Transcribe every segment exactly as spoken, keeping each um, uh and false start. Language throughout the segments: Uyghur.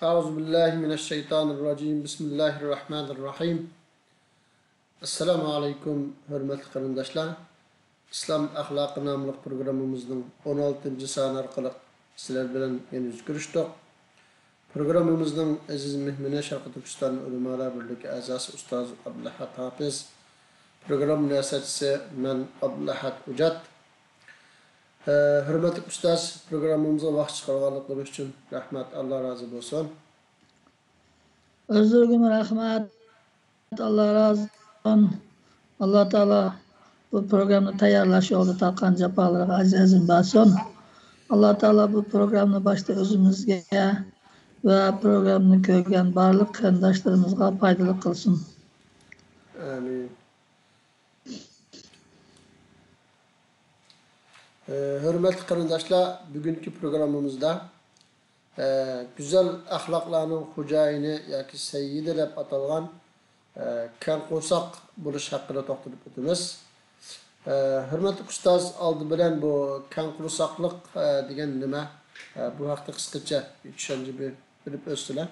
أعوذ بالله من الشيطان الرجيم. بسم الله الرحمن الرحيم. ئەسسالامۇ ئەلەيكۇم، ھۆرمەتلىك قېرىنداشلار. ئىسلام ئەخلاقى ناملىق پروگراممىمىزنىڭ ئون ئالتىنچى سانى ئارقىلىق سىلەر بىلەن يەنە يۈز كۆرۈشتۇق. پروگراممىمىزنىڭ ئەزىز مېھمىنى شەرقىي تۈركىستان ئۆلىمالار بىرلىكى ئەزاسى ئۇستاز ئابدۇلئەھەت ھاپىز. پروگرامما رىياسەتچىسى مەن ئابدۇلئەھەت ئۇجات. ھە، ھۆرمەتلىك ئۇستاز، پروگراممىمىزغا ۋاقىت چىقارغانلىقلىرى ئۈچۈن رەھمەت، ئاللا رازى بولسۇن. ئۆزلىرىگىمۇ رەھمەت، ئاللا رازى بولسۇن. ئاللا تائالا بۇ پروگراممىنى تەييارلاش يولىدا تارتقان جاپالىرىغا ئەجرى ئەزىم بەرسۇن. ئاللا تائالا بۇ پروگراممىنى باشتا ئۆزىمىزگە ۋە پروگراممىنى كۆرگەن بارلىق قېرىنداشلىرىمىزغا پايدىلىق قىلسۇن. ئامىن. ئە، ھۆرمەتلىك قېرىنداشلار، بۈگۈنكى پروگراممىمىزدا، ئە، گۈزەل ئەخلاقلارنىڭ خوجايىنى ياكى سەييىدى دەپ ئاتالغان، ئە، كەڭ قورساق بولۇش ھەققىدە توختىلىپ ئۆتىمىز. ئە، ھۆرمەتلىك ئۇستاز، ئالدى بىلەن بۇ كەڭ قورساقلىق، ئە، دېگەن نېمە؟ ئە، بۇ ھەقتە قىسقىچە بىر چۈشەنچە بېرىپ ئۆتسىلە.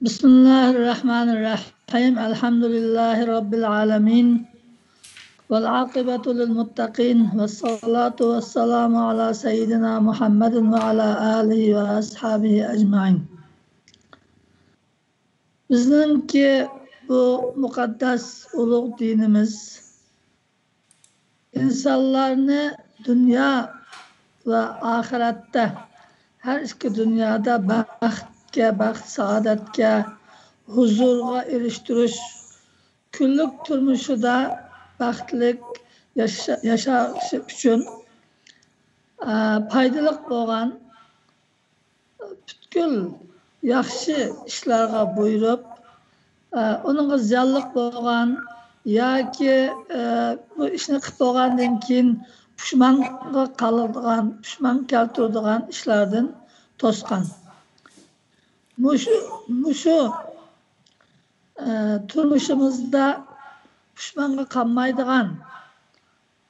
بسم الله الرحمن الرحيم. الحمد لله رب العالمين. والعاقبة للمتقين. والصلاة والسلام على سيدنا محمد وعلى آله وأصحابه أجمعين. بىزنىڭكى بۇ مۇقەددەس ئۇلۇغ دىنىمىز ئىنسانلارنى دۇنيا ۋە ئاخىرەتتە، ھەر ئىككى دۇنيادا بەختكە، بەخت سائادەتكە، ھۇزۇرغا ئېرىشتۈرۈش، كۈنلۈك تۇرمۇشىدا بەختلىك ياشا-، ياشاشى ئۈچۈن، ئە، پايدىلىق بولغان پۈتكۈل ياخشى ئىشلارغا بۇيرۇپ، ئە، ئۇنىڭغا زىيانلىق بولغان ياكى، ئە، بۇ ئىشنى قىلىپ بولغاندىن كېيىن پۇشمانغا قالىدىغان، پۇشمان كەلتۈرىدىغان ئىشلاردىن توسقان. مۇشۇ، مۇشۇ، ئە، تۇرمۇشىمىزدا پۇشمانغا قالمايدىغان،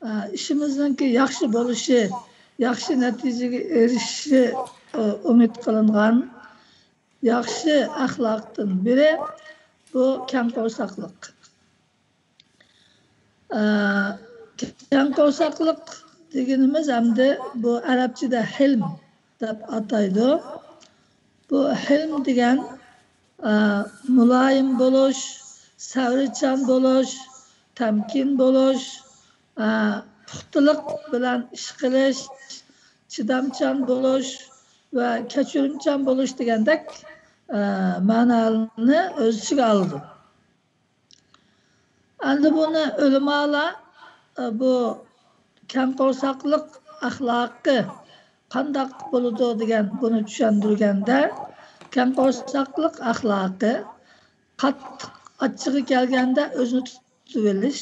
ئە، ئىشىمىزنىڭكى ياخشى بولۇشى، ياخشى نەتىجىگە ئېرىشىشى، ئە، ئۈمىد قىلىنغان ياخشى ئەخلاقتىن بىرى بۇ كەڭ قورساقلىق. ئە، كەڭ قورساقلىق دېگىنىمىز ئەمدى بۇ ئەرەبچىدە ھىلم دەپ ئاتايدۇ. بۇ ھىلم دېگەن، ئە، مۇلايىم بولۇش، سەۋرچان بولۇش، تەمكىن بولۇش، ئە، پۇختىلىق بىلەن ئىش قىلىش، چىدامچان بولۇش ۋە كەچۈرۈمچان بولۇش دېگەندەك، ئە، مەنالارنى ئۆز ئىچىگە ئالىدۇ. ئەمدى بۇنى ئۆلىمالار، ئە، بۇ كەڭ قورساقلىق ئەخلاقى قانداق بولىدۇ دېگەن بۇنى چۈشەندۈرگەندە، كەڭ قورساقلىق ئەخلاقى قاتتىق ئاچچىقى كەلگەندە ئۆزىنى تۇتۇۋېلىش،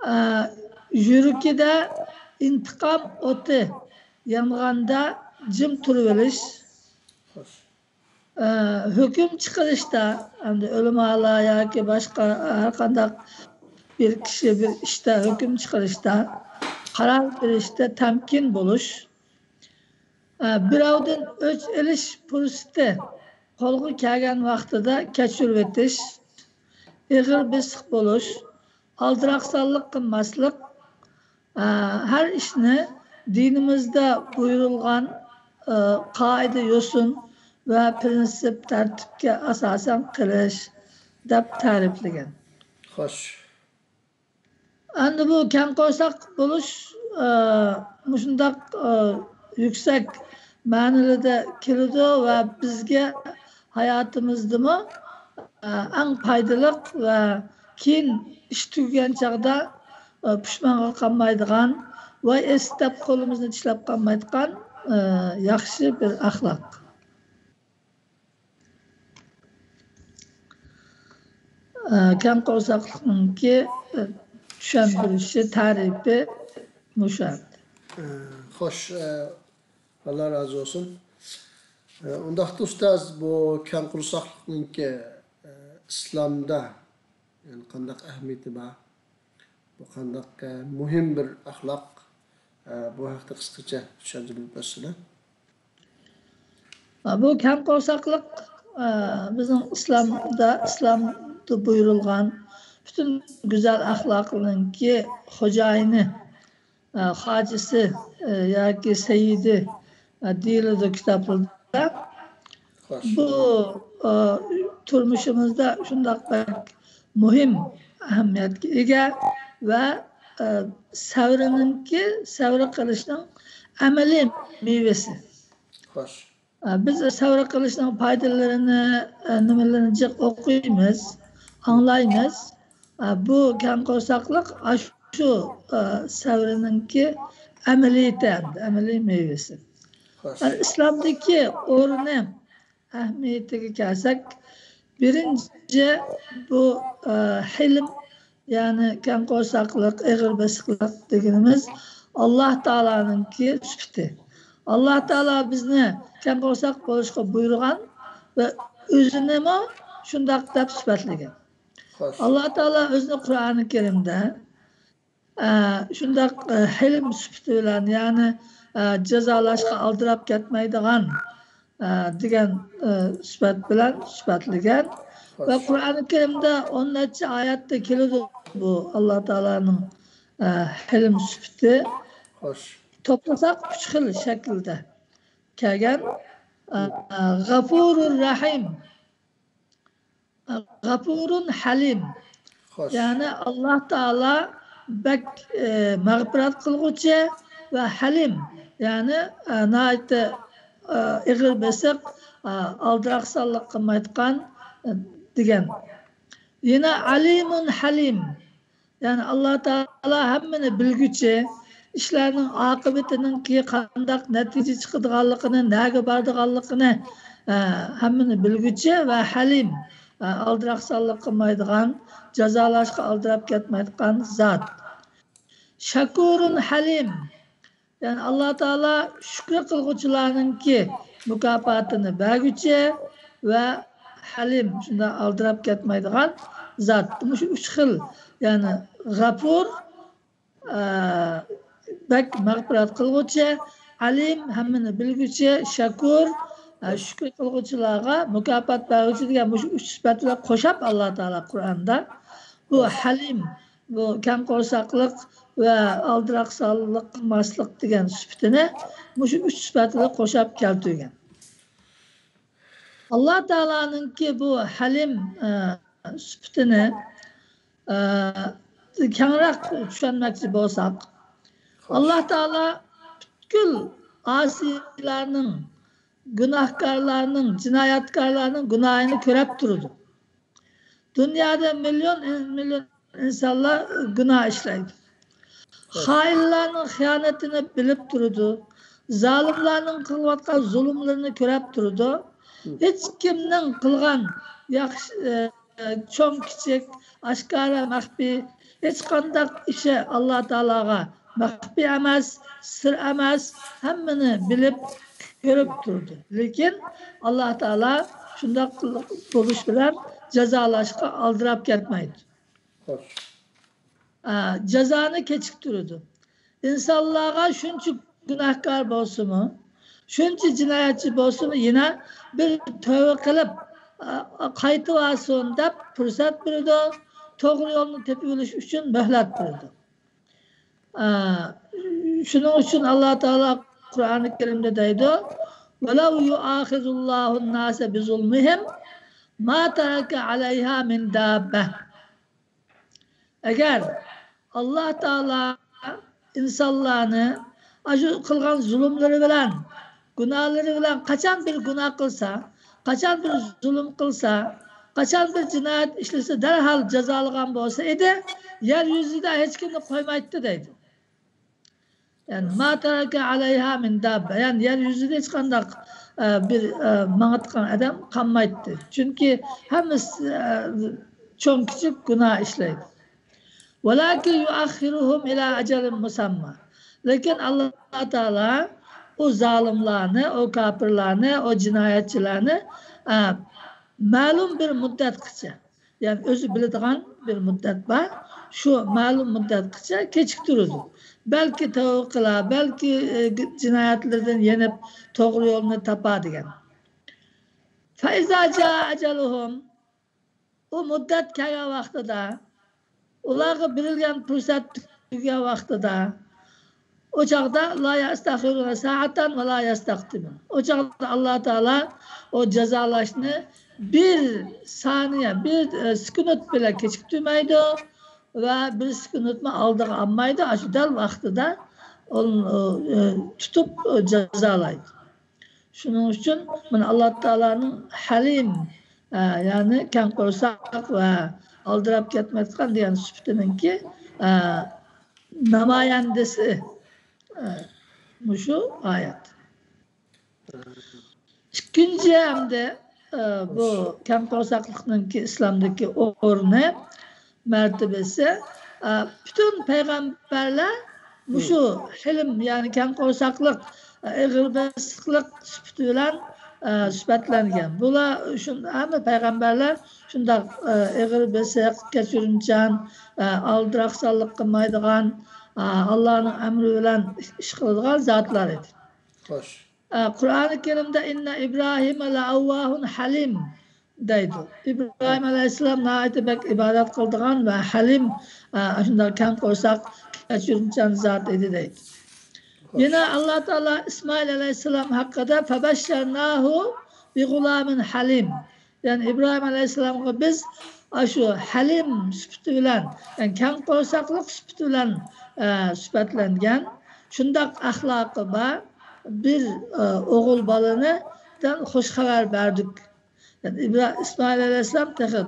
ئە، يۈرىكىدە ئىنتىقام ئوتى يانغاندا جىم تۇرۇۋېلىش، ئە، ھۆكۈم چىقىرىشتا، ئەمدى ئۆلىمالار ياكى باشقا ھەر قانداق بىر كىشى بىر ئىشتا ھۆكۈم چىقىرىشتا، قارار بېرىشتە تەمكىن بولۇش، ئە، بىراۋدىن ئۆچ ئېلىش پۇرسىتى قولغا كەلگەن ۋاقتىدا كەچۈرۈۋېتىش، ئېغىر بېسىق بولۇش، ئالدىراقسانلىق قىلماسلىق، ئە، ھەر ئىشنى دىنىمىزدا بۇيرۇلغان، ئە، قائىدە يوسۇن ۋە پىرىنسىپ تەرتىپكە ئاساسەن قىلىش، دەپ تەرىپلىگەن. خوش. ئەمدى بۇ كەڭ قورساق بولۇش، ئە، مۇشۇنداق، ئە، يۈكسەك مەنىلىدە كېلىدۇ ۋە بىزگە ھاياتىمىزدىمۇ، ئە، ئەڭ پايدىلىق ۋە كېيىن ئىش تۈگىگەن چاغدا، ئە، پۇشمانغا قالمايدىغان، ۋاي ئېسىت دەپ قولىمىزنى چىشلەپ قالمايدىغان، ئە، ياخشى بىر ئەخلاق. ئە، كەڭ قورساقلىقنىڭكى، ئە، چۈشەندۈرۈشى، تەرىپى مۇشۇ ئەمدى. ئە، خوش، ئە، ئاللا رازى بولسۇن. ئە، ئۇنداقتا ئۇستاز، بۇ كەڭ قورساقلىقنىڭكى، ئە، ئىسلامدا، يەنى قانداق ئەھمىيىتى بار؟ بۇ قانداق، ئە، مۇھىم بىر ئەخلاق؟ ئە، بۇ ھەقتە قىسقىچە چۈشەنچە بېرىپ ئۆتسىلە. بۇ كەڭ قورساقلىق، ئە، بىزنىڭ ئىسلامدا، ئىسلامدا بۇيرۇلغان پۈتۈن گۈزەل ئەخلاقلىرىنىڭكى خوجايىنى، ئە، خاجىسى، ئە، ياكى سەييىدى، ئە، دېيىلىدۇ كىتابلاردا. خوش. بۇ، ئە، تۇرمۇشىمىزدا شۇنداق بەك مۇھىم ئەھمىيەتكە ئىگە ۋە، ئە، سەۋرنىڭكى، سەۋر قىلىشنىڭ ئەمەلىي مېۋىسى. خوش. ئە، بىز سەۋر قىلىشنىڭ پايدىلىرىنى، ئە، نېمىلىرىنى جىق ئوقۇيمىز، ئاڭلايمىز. ئە، بۇ كەڭ قورساقلىق ئاشۇ، ئە، سەۋرنىڭكى ئەمەلىيىتى، ئەمەلىي مېۋىسى. خوش. ئە، ئىسلامدىكى ئورنى، ئەھمىيىتىگە كەلسەك، بىرىنچى، بۇ، ئە، ھىلىم، يەنى كەڭ قورساقلىق، ئېغىر بېسىقلىق دېگىنىمىز ئاللا تائالانىڭكى سۈپىتى. ئاللا تائالا بىزنى كەڭ قورساق بولۇشقا بۇيرۇغان ۋە ئۆزىنىمۇ شۇنداق دەپ سۈپەتلىگەن. خوش. ئاللا تائالا ئۆزىنى قۇرئانى كەرىمدە، ئە، شۇنداق، ئە، ھىلىم سۈپىتى بىلەن، يەنى، ئە، جازالاشقا ئالدىراپ كەتمەيدىغان، ئە، دېگەن، ئە، سۈپەت بىلەن سۈپەتلىگەن. ۋە خوش. قۇرئانى كەرىمدە ئون نەچچە ئايەتتە كېلىدۇ بۇ ئاللا تائالانىڭ، ئە، ھىلىم سۈپىتى. خوش. توپلىساق ئۈچ خىل شەكىلدە كەلگەن. ئە، غەفۇرۇر رەھىم. غەپۇرۇن ھەلىم. خوش. يەنى ئاللا تائالا بەك، ئە، مەغپىرەت قىلغۇچى ۋە ھەلىم، يەنى، ئە، ناھايىتى، ئە، ئېغىر بېسىق، ئە، ئالدىراقسانلىق قىلمايدىغان، ئە، دېگەن. يەنە ئەلىمۇن ھەلىم. يەنى ئاللا تائالا ھەممىنى بىلگۈچى، ئىشلارنىڭ ئاقىۋىتىنىڭكى قانداق نەتىجە چىقىدىغانلىقىنى، نەگە بارىدىغانلىقىنى، ئە، ھەممىنى بىلگۈچى ۋە ھەلىم، ئە، ئالدىراقسانلىق قىلمايدىغان، جازالاشقا ئالدىراپ كەتمەيدىغان زات. شەكۇرۇن ھەلىم. يەنى ئاللا تائالا شۈكرى قىلغۇچىلارنىڭكى مۇكاپاتىنى بەرگۈچى ۋە ھەلىم، شۇنداق ئالدىراپ كەتمەيدىغان زات. مۇشۇ ئۈچ خىل، يەنى غەپۇر، ئە، بەك مەغپىرەت قىلغۇچى، ئەلىم، ھەممىنى بىلگۈچى، شەكۇر، ئە، شۈكرى قىلغۇچىلارغا مۇكاپات بەرگۈچى دېگەن مۇشۇ ئۈچ سۈپەت بىلەن قوشاپ ئاللا تائالا قۇرئاندا بۇ ھەلىم، بۇ كەڭ قورساقلىق ۋە ئالدىراقسانلىق قىلماسلىق دېگەن سۈپىتىنى مۇشۇ ئۈچ سۈپەت بىلەن قوشاپ كەلتۈرگەن. ئاللا تائالانىڭكى بۇ ھەلىم، ئە، سۈپىتىنى، ئە، كەڭرەك چۈشەنمەكچى بولساق، ئاللا تائالا پۈتكۈل ئاسىيلارنىڭ، گۇناھكارلارنىڭ، جىنايەتكارلارنىڭ گۇناھىنى كۆرەپ تۇرىدۇ. دۇنيادا مىليون، مىليون ئىنسانلار گۇناھ ئىشلەيدۇ. خائىنلارنىڭ خىيانىتىنى بىلىپ تۇرىدۇ. زالىملارنىڭ قىلىۋاتقان زۇلۇملىرىنى كۆرەپ تۇرىدۇ. ھېچ كىمنىڭ قىلغان ياخشى، ئە، چوڭ كىچىك، ئاشكارا مەخپىي، ھېچقانداق ئىشى ئاللا تائالاغا مەخپىي ئەمەس، سىر ئەمەس، ھەممىنى بىلىپ، كۆرۈپ تۇرىدۇ. لېكىن ئاللا تائالا شۇنداق بولۇش بىلەن جازالاشقا ئالدىراپ كەتمەيدۇ. خوش. ئا، جازانى كېچىكتۈرىدۇ. ئىنسانلارغا شۇنچە گۇناھكار بولسىمۇ، شۇنچە جىنايەتچى بولسىمۇ، يەنە بىر تەۋبە قىلىپ، ئا، قايتىۋالسۇن دەپ پۇرسەت بېرىدۇ، توغرا يولنى تېپىۋېلىش ئۈچۈن مۆھلەت بېرىدۇ. ئا، شۇنىڭ ئۈچۈن ئاللا تائالا قۇرئانى كەرىمدە دەيدۇ، «ولو يؤاخذ الله الناس بظلمهم ما ترك عليها من دابة.» ئەگەر ئاللا تائالا ئىنسانلارنى ئاشۇ قىلغان زۇلۇملىرى بىلەن، گۇناھلىرى بىلەن، قاچان بىر گۇناھ قىلسا، قاچان بىر زۇلۇم قىلسا، قاچان بىر جىنايەت ئىشلىسە، دەرھال جازالىغان بولسا ئىدى، يەر يۈزىدە ھېچكىمنى قويمايتتى دەيدۇ. يەنى، ما تەرەكە ئەلەيھا مىن داببە. يەنى، يەر يۈزىدە ھېچقانداق، ئە، بىر، ئە، ماڭىدىغان ئادەم قالمايتتى. چۈنكى ھەممىسى، ئە، چوڭ كىچىك گۇناھ ئىشلەيدۇ. ۋەلاكىن يۇئەخخىرۇھۇم ئىلا ئەجەلىن مۇسەمما. لېكىن ئاللا تائالا ئۇ زالىملارنى، ئۇ كاپىرلارنى، ئۇ جىنايەتچىلەرنى، ئە، مەلۇم بىر مۇددەتكىچە، يەنى ئۆزى بىلىدىغان بىر مۇددەت بار. شۇ مەلۇم مۇددەتكىچە كېچىكتۈرىدۇ. بەلكى تەۋبە قىلار، بەلكى، ئە، جىنايەتلىرىدىن يېنىپ توغرا يولنى تاپار دېگەن. فإذا جاء أجلهم، ئۇ مۇددەت كەلگەن ۋاقتىدا، ئۇلارغا بېرىلگەن پۇرسەت تۈگىگەن ۋاقتىدا، ئۇ چاغدا لا يستأخرون ساعة ولا يستقدمون. ئۇ چاغدا ئاللا تائالا ئۇ جازالاشنى بىر سانىيە، بىر، ئە، سېكۇنت بىلەن كېچىكتۈرمەيدۇ ۋە بىر سېكۇنتمۇ ئالدىغا ئالمايدۇ. ئاشۇ دەل ۋاقتىدا ئۇنى، ئە، تۇتۇپ، ئە، جازالايدۇ. شۇنىڭ ئۈچۈن مانا ئاللا تائالانىڭ ھەلىم، ئە، يەنى كەڭ قورساق ۋە ئالدىراپ كەتمەيدىغان دېگەن سۈپىتىنىڭكى، ئە، نامايەندىسى، ئە، مۇشۇ ئايەت. ئىككىنچى ھەمدە، ئە، بۇ كەڭ قورساقلىقنىڭكى ئىسلامدىكى ئورنى، مەرتىۋىسى، ئە، پۈتۈن پەيغەمبەرلەر مۇشۇ ھىلىم، يەنى كەڭ قورساقلىق، ئېغىر بېسىقلىق سۈپىتى بىلەن، ئە، سۈپەتلەنگەن. بۇلار شۇن-، ھەممە پەيغەمبەرلەر شۇنداق، ئە، ئېغىر بېسىق، كەچۈرۈمچان، ئە، ئالدىراقسانلىق قىلمايدىغان، ئە، ئاللانىڭ ئەمرى بىلەن ئىش قىلىدىغان زاتلار ئىدى. خوش. ئە، قۇرئانى كەرىمدە «ئىننە ئىبراھىمە لەئەۋۋاھۇن ھەلىم» دەيدۇ. ئىبراھىم ئەلەيھىسسالام ناھايىتى بەك ئىبادەت قىلىدىغان ۋە ھەلىم، ئە، شۇنداق كەڭ قورساق، كەچۈرۈمچان زات ئىدى دەيدۇ. خوش. يەنە ئاللا تائالا ئىسمائىل ئەلەيھىسسالام ھەققىدە «فەبەششەرناھۇ بىغۇلامىن ھەلىم». يەنى ئىبراھىم ئەلەيھىسسالامغا بىز ئاشۇ ھەلىم سۈپىتى بىلەن، يەنى كەڭ قورساقلىق سۈپىتى بىلەن، ئە، سۈپەتلەنگەن شۇنداق ئەخلاقى بار بىر، ئە، ئوغۇل بالىنى خوش خەۋەر بەردۇق. يەنى ئىبرا-، ئىسمائىل ئەلەيھىسسالام تېخى،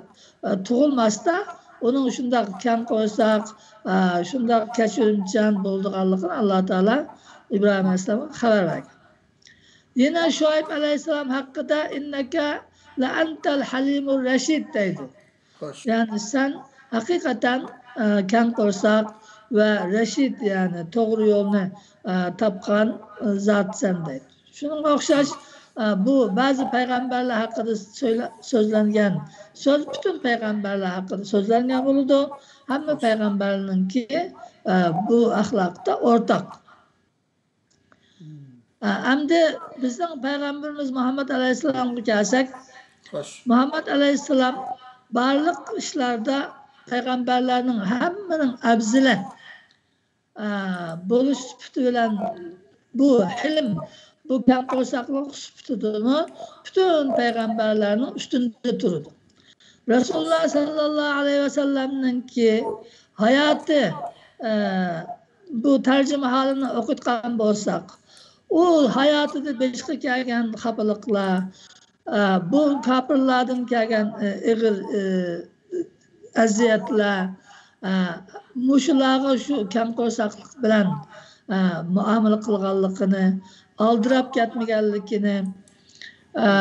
ئە، تۇغۇلماستا ئۇنىڭ شۇنداق كەڭ قورساق، ئە، شۇنداق كەچۈرۈمچان بولىدىغانلىقىنى ئاللا تائالا ئىبراھىم ئەلەيھىسسالامغا خەۋەر بەرگەن. يەنە شۇئەيب ئەلەيھىسسالام ھەققىدە «ئىننەكە لەئەنتەل ھەلىمۇر رەشىد» دەيدۇ. خوش. يەنى سەن ھەقىقەتەن، ئە، كەڭ قورساق ۋە رەشىد، يەنى توغرا يولنى، ئە، تاپقان، ئە، زاتسەن دەيدۇ. شۇنىڭغا ئوخشاش، ئە، بۇ بەزى پەيغەمبەرلەر ھەققىدە سۆيلە-، سۆزلەنگەن سۆز پۈتۈن پەيغەمبەرلەر ھەققىدە سۆزلەنگەن بولىدۇ. ھەممە پەيغەمبەرنىڭكى، ئە، بۇ ئەخلاقتا ئورتاق. ئە، ئەمدى بىزنىڭ پەيغەمبىرىمىز مۇھەممەد ئەلەيھىسسالامغا كەلسەك، خوش. مۇھەممەد ئەلەيھىسسالام بارلىق ئىشلاردا پەيغەمبەرلەرنىڭ ھەممىنىڭ ئەۋزىلى، ئە، بولۇش سۈپىتى بىلەن بۇ ھىلىم، بۇ كەڭ قورساقلىق سۈپىتىدىمۇ پۈتۈن پەيغەمبەرلەرنىڭ ئۈستۈندە تۇرىدۇ. رەسۇلۇللا ساللاللاھۇ ئەلەيھى ۋەسەللەمنىڭكى ھاياتى، ئە، بۇ تەرجىمىھالىنى ئوقۇتقان بولساق، ئۇ ھاياتىدا بېشىغا كەلگەن خاپىلىقلار، ئە، بۇ كاپىرلاردىن كەلگەن، ئە، ئېغىر، ئە، ئەزىيەتلەر، ئە، مۇشۇلارغا شۇ كەڭ قورساقلىق بىلەن، ئە، مۇئامىلە قىلغانلىقىنى، ئالدىراپ كەتمىگەنلىكىنى، ئە،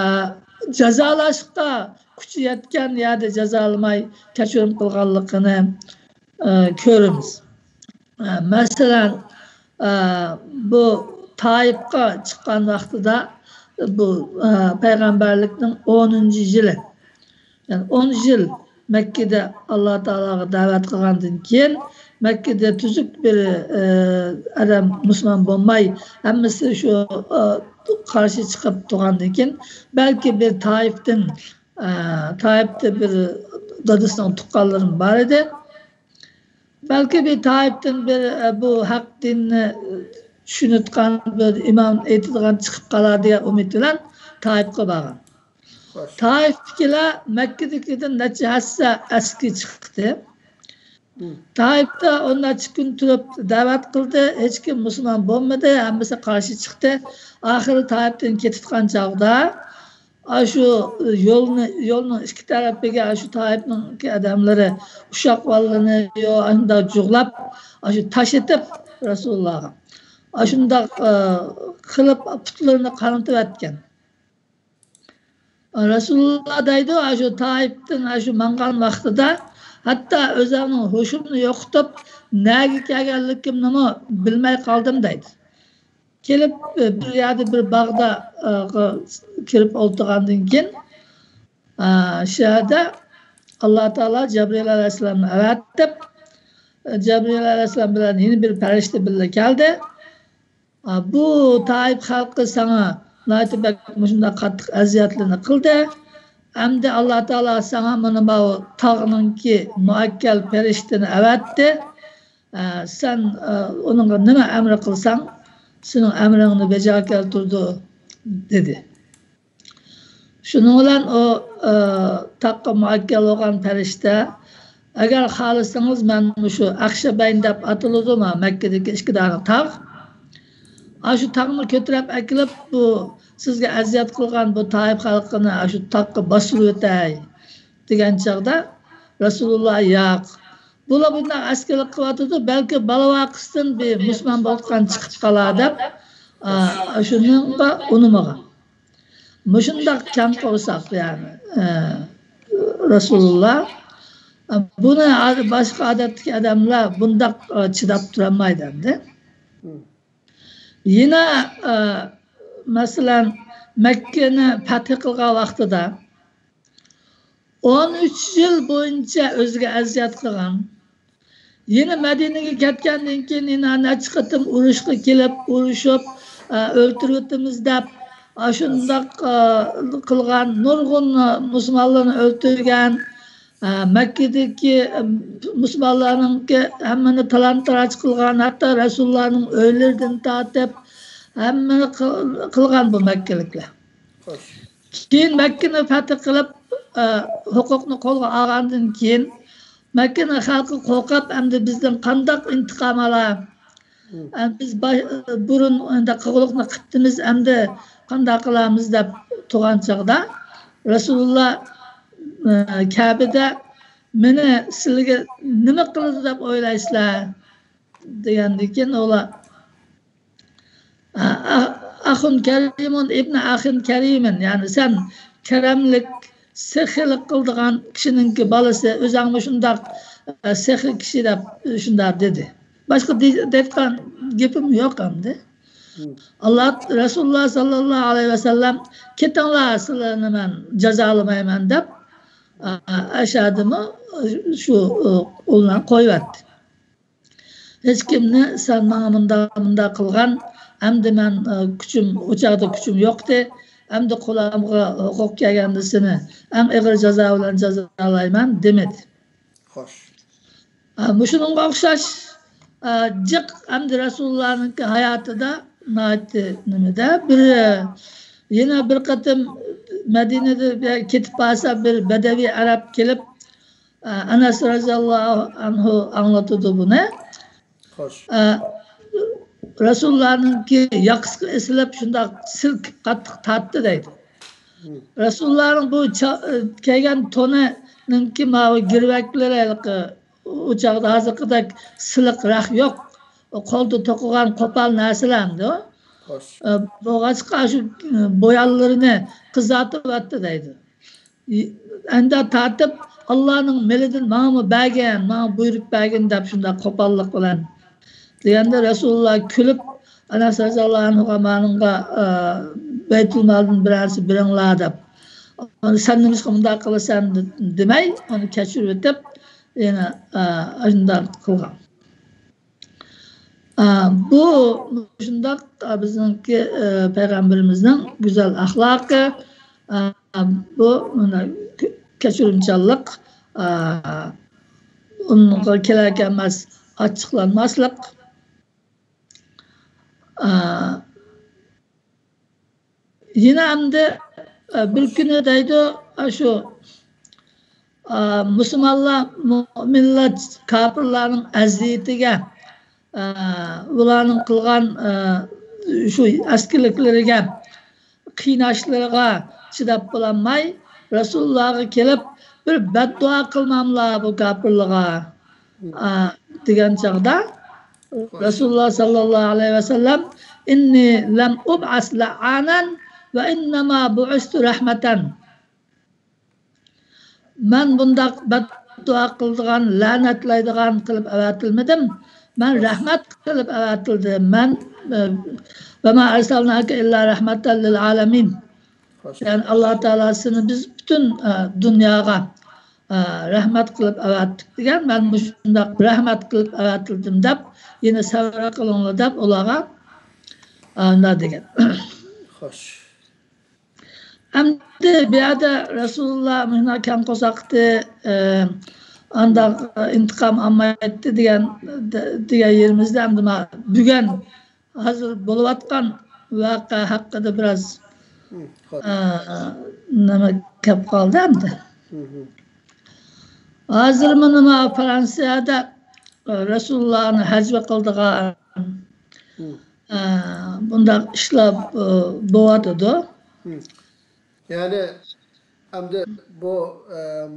جازالاشقا كۈچى يەتكەن يەردە جازالىماي كەچۈرۈم قىلغانلىقىنى، ئە، كۆرىمىز. ئە، مەسىلەن، ئە، بۇ تائىپقا چىققان ۋاقتىدا بۇ، ئە، پەيغەمبەرلىكنىڭ ئونىنچى يىلى، يەنى ئون يىل مەككىدە ئاللا تائالاغا دەۋەت قىلغاندىن كېيىن، مەككىدە تۈزۈك بىر، ئە، ئادەم مۇسۇلمان بولماي، ھەممىسى شۇ، ئە، قارشى چىقىپ تۇرغاندىن كېيىن، بەلكى بىر تائىپتىن، ئە، تائىپتا بىر دادىسىنىڭ تۇغقانلىرىمۇ بار ئىدى. بەلكى بىر تائىپتىن بىر، ئە، بۇ ھەق دىننى چۈشىنىدىغان بىر ئىمام ئېيتىدىغان چىقىپ قالار دېگەن ئۈمىد بىلەن تائىپقا بارغان. خوش. تائىپتىكىلەر مەككىدىكىدىن نەچچە ھەسسە ئەسكى چىقتى. مم. تائىپتا ئون نەچچە كۈن تۇرۇپ دەۋەت قىلدى. ھېچكىم مۇسۇلمان بولمىدى، ھەممىسى قارشى چىقتى. ئاخىرى تائىپتىن كېتىدىغان چاغدا ئاشۇ يولنى، يولنىڭ ئىككى تەرىپىگە ئاشۇ تائىپنىڭكى ئادەملىرى ئۇششاقۋاللىنى يو-، ئاشۇنداق جۇغلاپ، ئاشۇ تاش ئېتىپ رەسۇلۇللاغا. ئاشۇنداق، ئە، قىلىپ پۇتلىرىنى قانىتىۋەتكەن. رەسۇلۇللا دەيدۇ، ئاشۇ تائىپتىن ئاشۇ ماڭغان ۋاقتىدا ھەتتا ئۆزۈمنىڭ ھوشۇمنى يوقىتىپ، نەگە كەلگەنلىكىمنىمۇ بىلمەي قالدىم دەيدۇ. كېلىپ، بىر يەردە بىر باغدا، ئە، كىرىپ ئولتۇرغاندىن كېيىن، ئە، شۇ يەردە ئاللا تائالا جەبرىئىل ئەلەيھىسسالامنى ئەۋەتىپ، جەبرىئىل ئەلەيھىسسالام بىلەن يەنە بىر پەرىشتە بىللە كەلدى. ئە، بۇ تائىپ خەلقى ساڭا ناھايىتى بەك مۇشۇنداق قاتتىق ئەزىيەتلەرنى قىلدى. ئەمدى ئاللا تائالا ساڭا مانا بۇ تاغنىڭكى مۇئەككەل پەرىشتىنى ئەۋەتتى. ئە، سەن، ئە، ئۇنىڭغا نېمە ئەمر قىلساڭ، سېنىڭ ئەمرىڭنى بېجا كەلتۈرىدۇ، دېدى. شۇنىڭ بىلەن ئۇ، ئە، تاغقا مۇئەككەل بولغان پەرىشتە، ئەگەر خالىسىڭىز، مەن مۇشۇ ئەخشەبەين دەپ ئاتىلىدۇ، مانا مەككىدىكى ئىككى دانە تاغ. ئاشۇ تاغنى كۆتۈرۈپ ئەكېلىپ، بۇ سىزگە ئەزىيەت قىلغان بۇ تائىپ خەلقىنى ئاشۇ تاغقا باستۇرۇۋېتەي، دېگەن چاغدا رەسۇلۇللا، ياق. بۇلار بۇنداق ئەسكىلىك قىلىۋاتىدۇ، بەلكى بالا ۋاقىستىن بىر مۇسۇلمان بولغان چىقىپ قالار دەپ، ئا، شۇنىڭغا ئۇنىمىغان. مۇشۇنداق كەڭ قورساق، يەنى، ئە، رەسۇلۇللا. بۇنى ئاد-، باشقا ئادەتتىكى ئادەملەر بۇنداق، ئە، چىداپ تۇرالمايدۇ ئەمدى. يەنە، ئە، مەسىلەن، مەككىنى پەتھ قىلغان ۋاقتىدا ئون ئۈچ يىل بويىچە ئۆزىگە ئەزىيەت قىلغان. يەنە مەدىنىگە كەتكەندىن كېيىن يەنە نەچچە قېتىم ئۇرۇشقا كېلىپ، ئۇرۇشۇپ، ئە، ئۆلتۈرۈۋېتىمىز دەپ، ئاشۇنداق، ئە، قىلغان، نۇرغۇن، ئە، مۇسۇلمانلارنى ئۆلتۈرگەن، ئە، مەككىدىكى، ئە، مۇسۇلمانلارنىڭكى ھەممىنى تالان-تاراج قىلغان، ھەتتا رەسۇلۇللانىڭ ئۆيلىرىدىن تارتىپ ھەممىنى قىل-، قىلغان بۇ مەككىلىكلەر. خوش. كېيىن مەككىنى پەتھ قىلىپ، ئە، ھوقۇقنى قولغا ئالغاندىن كېيىن، مەككىنىڭ خەلقى قورقۇپ، ئەمدى بىزدىن قانداق ئىنتىقام ئالار؟ مم. ئە، بىز با-، بۇرۇن ئۇنداق قىلغۇلۇقنى قىپتىمىز، ئەمدى قانداق قىلارمىز دەپ تۇرغان چاغدا، رەسۇلۇللا، ئە، كەبىدە، مېنى سىلىگە نېمە قىلىدۇ دەپ ئويلايسىلەر؟ دېگەندىن كېيىن ئۇلار، ئە، ئە، ئەخۇن كەرىمۇن ئىبنى ئەخىن كەرىمىن، يەنى سەن كەرەملىك، سېخىيلىق قىلىدىغان كىشىنىڭكى بالىسى، ئۆزۈڭمۇ شۇنداق، ئە، سېخىي كىشى دەپ شۇنداق دېدى. باشقا دېي-، دەيدىغان گېپىم يوق ئەمدى. مم. ئاللا، رەسۇلۇللا ساللاللاھۇ ئەلەيھى ۋەسەللەم، كېتىڭلار، سىلەرنى مەن جازالىمايمەن دەپ، ئە، ئەشەدىمۇ شۇ، ئۇ، ئۇلارنى قويۇۋەتتى. ھېچكىمنى سەن ماڭا مۇنداق، مۇنداق قىلغان، ئەمدى مەن، ئە، كۈچۈم، ئۇ چاغدا كۈچۈم يوقتى، ئەمدى قولۇمغا ھوقۇق كەلگەندە سېنى ئەڭ ئېغىر جازا بىلەن جازالايمەن دېمىدى. خوش. ئە، مۇشۇنىڭغا ئوخشاش، ئە، جىق ئەمدى رەسۇلۇللانىڭكى ھاياتىدا ناھايىتى نېمىدە بىر، ئە، يەنە بىر قېتىم مەدىنىدە بىر كېتىپ بارسا بىر بەدەۋىي ئەرەب كېلىپ، ئە، ئەنەس رەزىياللاھۇ ئەنھۇ ئاڭلىتىدۇ بۇنى. خوش. ئە، رەسۇلۇللانىڭكى ياقىسىغا ئېسىلىپ، شۇنداق سىلكىپ قاتتىق تارتتى دەيدۇ. مم. رەسۇلۇللانىڭ بۇ چا-، كىيگەن تونىنىڭكى ماۋۇ گىرۋەكلىرى ھېلىقى ئۇ چاغدا ھازىرقىدەك سىلىق رەخ يوق. ئۇ قولدا توقۇغان قوپال نەرسىلەر ئەمدى. خوش. ئە، بولغاچقا شۇ، ئە، بويانلىرىنى قىزارتىۋەتتى دەيدۇ. ئەندە تارتىپ، ئاللانىڭ مېلىدىن ماڭىمۇ بەرگىن، ماڭا بۇيرۇپ بەرگىن دەپ شۇنداق قوپاللىق بىلەن دېگەندە، رەسۇلۇللا كۈلۈپ، ئەنەس رەزىياللاھۇ ئەنھۇغا، مانىڭغا، ئە، بەيتۇلمالدىن بىرەرسى بېرىڭلار دەپ، سەن نېمىشقا مۇنداق قىلىسەن دېمەي، ئۇنى كەچۈرۈۋېتىپ، يەنە، ئە، ئاشۇنداق قىلغان. ئە، بۇ شۇنداق، ئە، بىزنىڭكى، ئە، پەيغەمبىرىمىزنىڭ گۈزەل ئەخلاقى، ئە، بۇ مانا كەچۈرۈمچانلىق، ئە، ئۇنىڭغا كېلەر كەلمەس ئاچچىقلانماسلىق. ئە، يەنە ئەمدى، ئە، بىر كۈنى دەيدۇ، ئاشۇ، ئە، مۇسۇلمانلار، مۇئمىنلار كاپىرلارنىڭ ئەزىيىتىگە، ئە، ئۇلارنىڭ قىلغان، ئە، شۇ ئەسكىلىكلىرىگە، قىيناشلىرىغا چىداپ بولالماي، رەسۇلۇللاغا كېلىپ، بىر بەددۇئا قىلماملا بۇ كاپىرلارغا؟ ئا، دېگەن چاغدا، رەسۇلۇللا ساللاللاھۇ ئەلەيھى ۋەسەللەم، «ئىننى لەم ئۇبئەس لەئانەن ۋە ئىننەما بۇئىستۇ رەھمەتەن.» مەن بۇنداق بەددۇئا قىلىدىغان، لەنەتلەيدىغان قىلىپ ئەۋەتىلمىدىم. مەن رەھمەت قىلىپ ئەۋەتىلدىم. مەن، ئە، «ۋە ما ئەرسەلناكە ئىللا رەھمەتەن لىل ئالەمىن.» يەنى، «ئاللا تائالا سېنى بىز پۈتۈن، ئە، دۇنياغا، ئە، رەھمەت قىلىپ ئەۋەتتۇق» دېگەن. مەن مۇشۇنداق رەھمەت قىلىپ ئەۋەتىلدىم دەپ، يەنە سەۋر قىلىڭلار دەپ ئۇلارغا، ئە، مۇنداق دېگەن. خوش. ئەمدى بۇ يەردە رەسۇلۇللا مۇشۇنداق كەڭ قورساقتى، ئانداق ئىنتىقام ئالمايتتى دېگەن، دېگەن يېرىمىزدە ئەمدى مانا بۈگۈن ھازىر بولۇۋاتقان ۋەقە ھەققىدە بىراز، نېمە كەپ قالدى ئەمدى. ھازىر مانا فرانسىيەدە رەسۇلۇللانى ھەجۋە قىلىدىغان، بۇنداق ئىشلار بولۇۋاتىدۇ. يەنى ئەمدى بۇ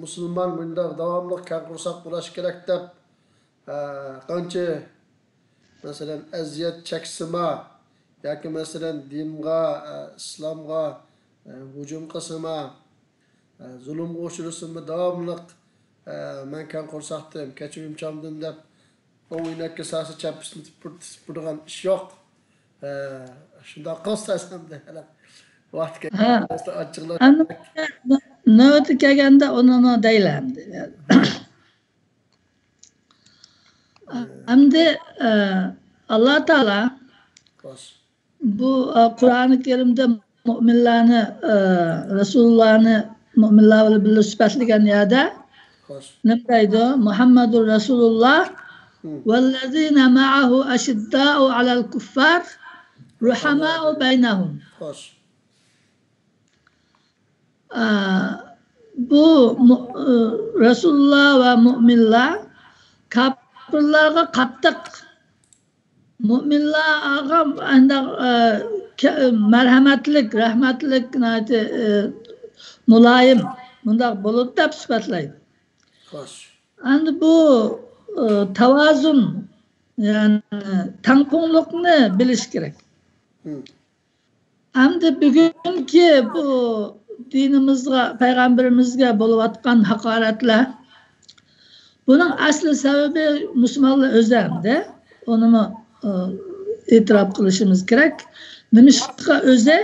مۇسۇلمان مۇنداق داۋاملىق كەڭ قورساق بولاش كېرەك دەپ، قانچە مەسىلەن ئەزىيەت چەكسىما ياكى مەسىلەن دىنغا، ئىسلامغا ھۇجۇم قىلسىما، زۇلۇمغا ئۇچرىسىمۇ داۋاملىق مەن كەڭ قورساقتىم، كەچۈرۈم چالدىم دەپ ئوڭ ئىنەككە ساسا چەپپىسىنى تىپىرتىتىپ بۇرىدىغان ئىش يوق. شۇنداق قىلسا ئەمدى ھەلە ۋاقتى كەلگەندە ئاچچىقلاپ. نۆۋىتى كەلگەندە ئۇنىمۇ دەيلى ئەمدى. ئەمدى ئاللا تائالا بۇ قۇرئانى كەرىمدە مۆمىنلەرنى، رەسۇلۇللانى مۆمىنلەر بىلەن بىللە سۈپەتلىگەن يەردە نېمە دەيدۇ؟ محمد رسول الله والذين معه أشداء على الكفار رحماء بينهم. بۇ رەسۇلۇللا ۋە مۆمىنلەر كاپىرلارغا قاتتىق، مۆمىنلارغا ئانداق مەرھەمەتلىك، رەھمەتلىك، ناھايىتى مۇلايىم، مۇنداق بولىدۇ دەپ سۈپەتلەيدۇ. ئەمدى بۇ تاۋازۇن، يەنى تەڭپۇڭلۇقنى بىلىش كېرەك. ئەمدى بۈگۈنكى بۇ دىنىمىزغا، پەيغەمبىرىمىزگە بولۇۋاتقان ھاقارەتلەر، بۇنىڭ ئەسلى سەۋەبى مۇسۇلمانلار ئۆزى ئەمدى. ئۇنىمۇ ئېتىراپ قىلىشىمىز كېرەك. نېمىشقا ئۆزى؟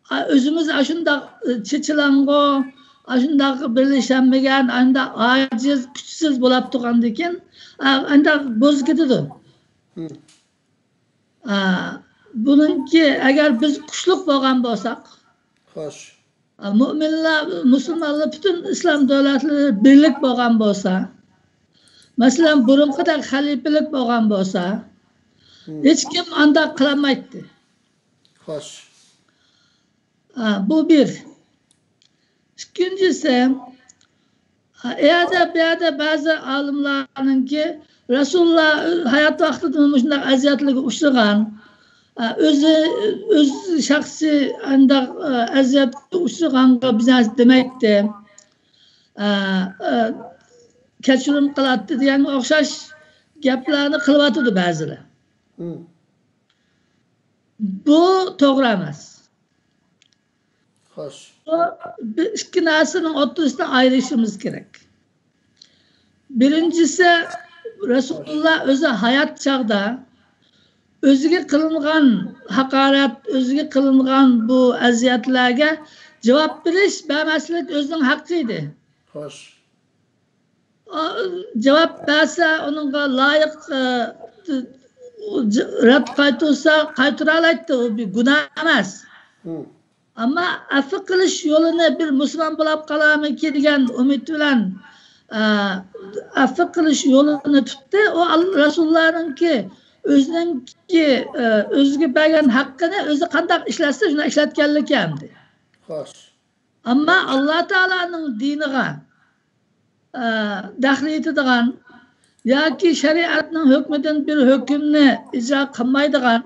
ئۆزىمىز ئاشۇنداق چېچىلاڭغۇ، ئاشۇنداق بىرلىشەلمىگەن، ئاشۇنداق ئاجىز، كۈچسىز بولاپ تۇرغاندىكىن، ئانداق بوزۇپ كېتىدۇ. بۇنىڭكى ئەگەر بىز كۈچلۈك بولغان بولساق، خوش. مۆمىنلەر، مۇسۇلمانلار، پۈتۈن ئىسلام دۆلەتلىرى بىرلىك بولغان بولسا، مەسىلەن، بۇرۇنقىدەك خەلىپىلىك بولغان بولسا، ھېچكىم ئانداق قىلالمايتتى. خوش. بۇ بىر. ئىككىنچىسى، ئۇ يەردە، بۇ يەردە بەزى ئالىملارنىڭكى رەسۇلۇللا ھايات ۋاقتىدا مۇشۇنداق ئەزىيەتلەرگە ئۇچرىغان، ئۆزى، ئۆز شەخسىي ئانداق ئەزىيەتكە ئۇچرىغانغا بىر نەرسە دېمەيتتى، كەچۈرۈم قىلاتتى دېگەنگە ئوخشاش گەپلەرنى قىلىۋاتىدۇ بەزىلەر. بۇ توغرا ئەمەس. خوش. بۇ بىر ئىككى نەرسىنىڭ ئوتتۇرىسىدا ئايرىشىمىز كېرەك. بىرىنچىسى، رەسۇلۇللا ئۆزى ھايات چاغدا ئۆزىگە قىلىنغان ھاقارەت، ئۆزىگە قىلىنغان بۇ ئەزىيەتلەرگە جاۋاب بېرىش، بەرمەسلىك ئۆزىنىڭ ھەققى ئىدى. خوش. جاۋاب بەرسە، ئۇنىڭغا لايىق، ئە، رەت قايتۇرسا، قايتۇرالايتتى، ئۇ بىر گۇناھ ئەمەس. ئەمما ئەپۇ قىلىش يولىنى بىر مۇسۇلمان بولاپ قالارمىكىن دېگەن ئۈمىد بىلەن، ئە، ئەپۇ قىلىش يولىنى تۇتتى. ئۇ ئال-، رەسۇلۇللانىڭكى ئۆزىنىڭكى، ئە، ئۆزىگە بەرگەن ھەققىنى ئۆزى قانداق ئىشلەتسە، شۇنداق ئىشلەتكەنلىكى ئەمدى. خوش. ئەمما ئاللا تائالانىڭ دىنىغا، ئە، دەخلى يېتىدىغان ياكى شەرىئەتنىڭ ھۆكمىدىن بىر ھۆكۈمنى ئىجرا قىلمايدىغان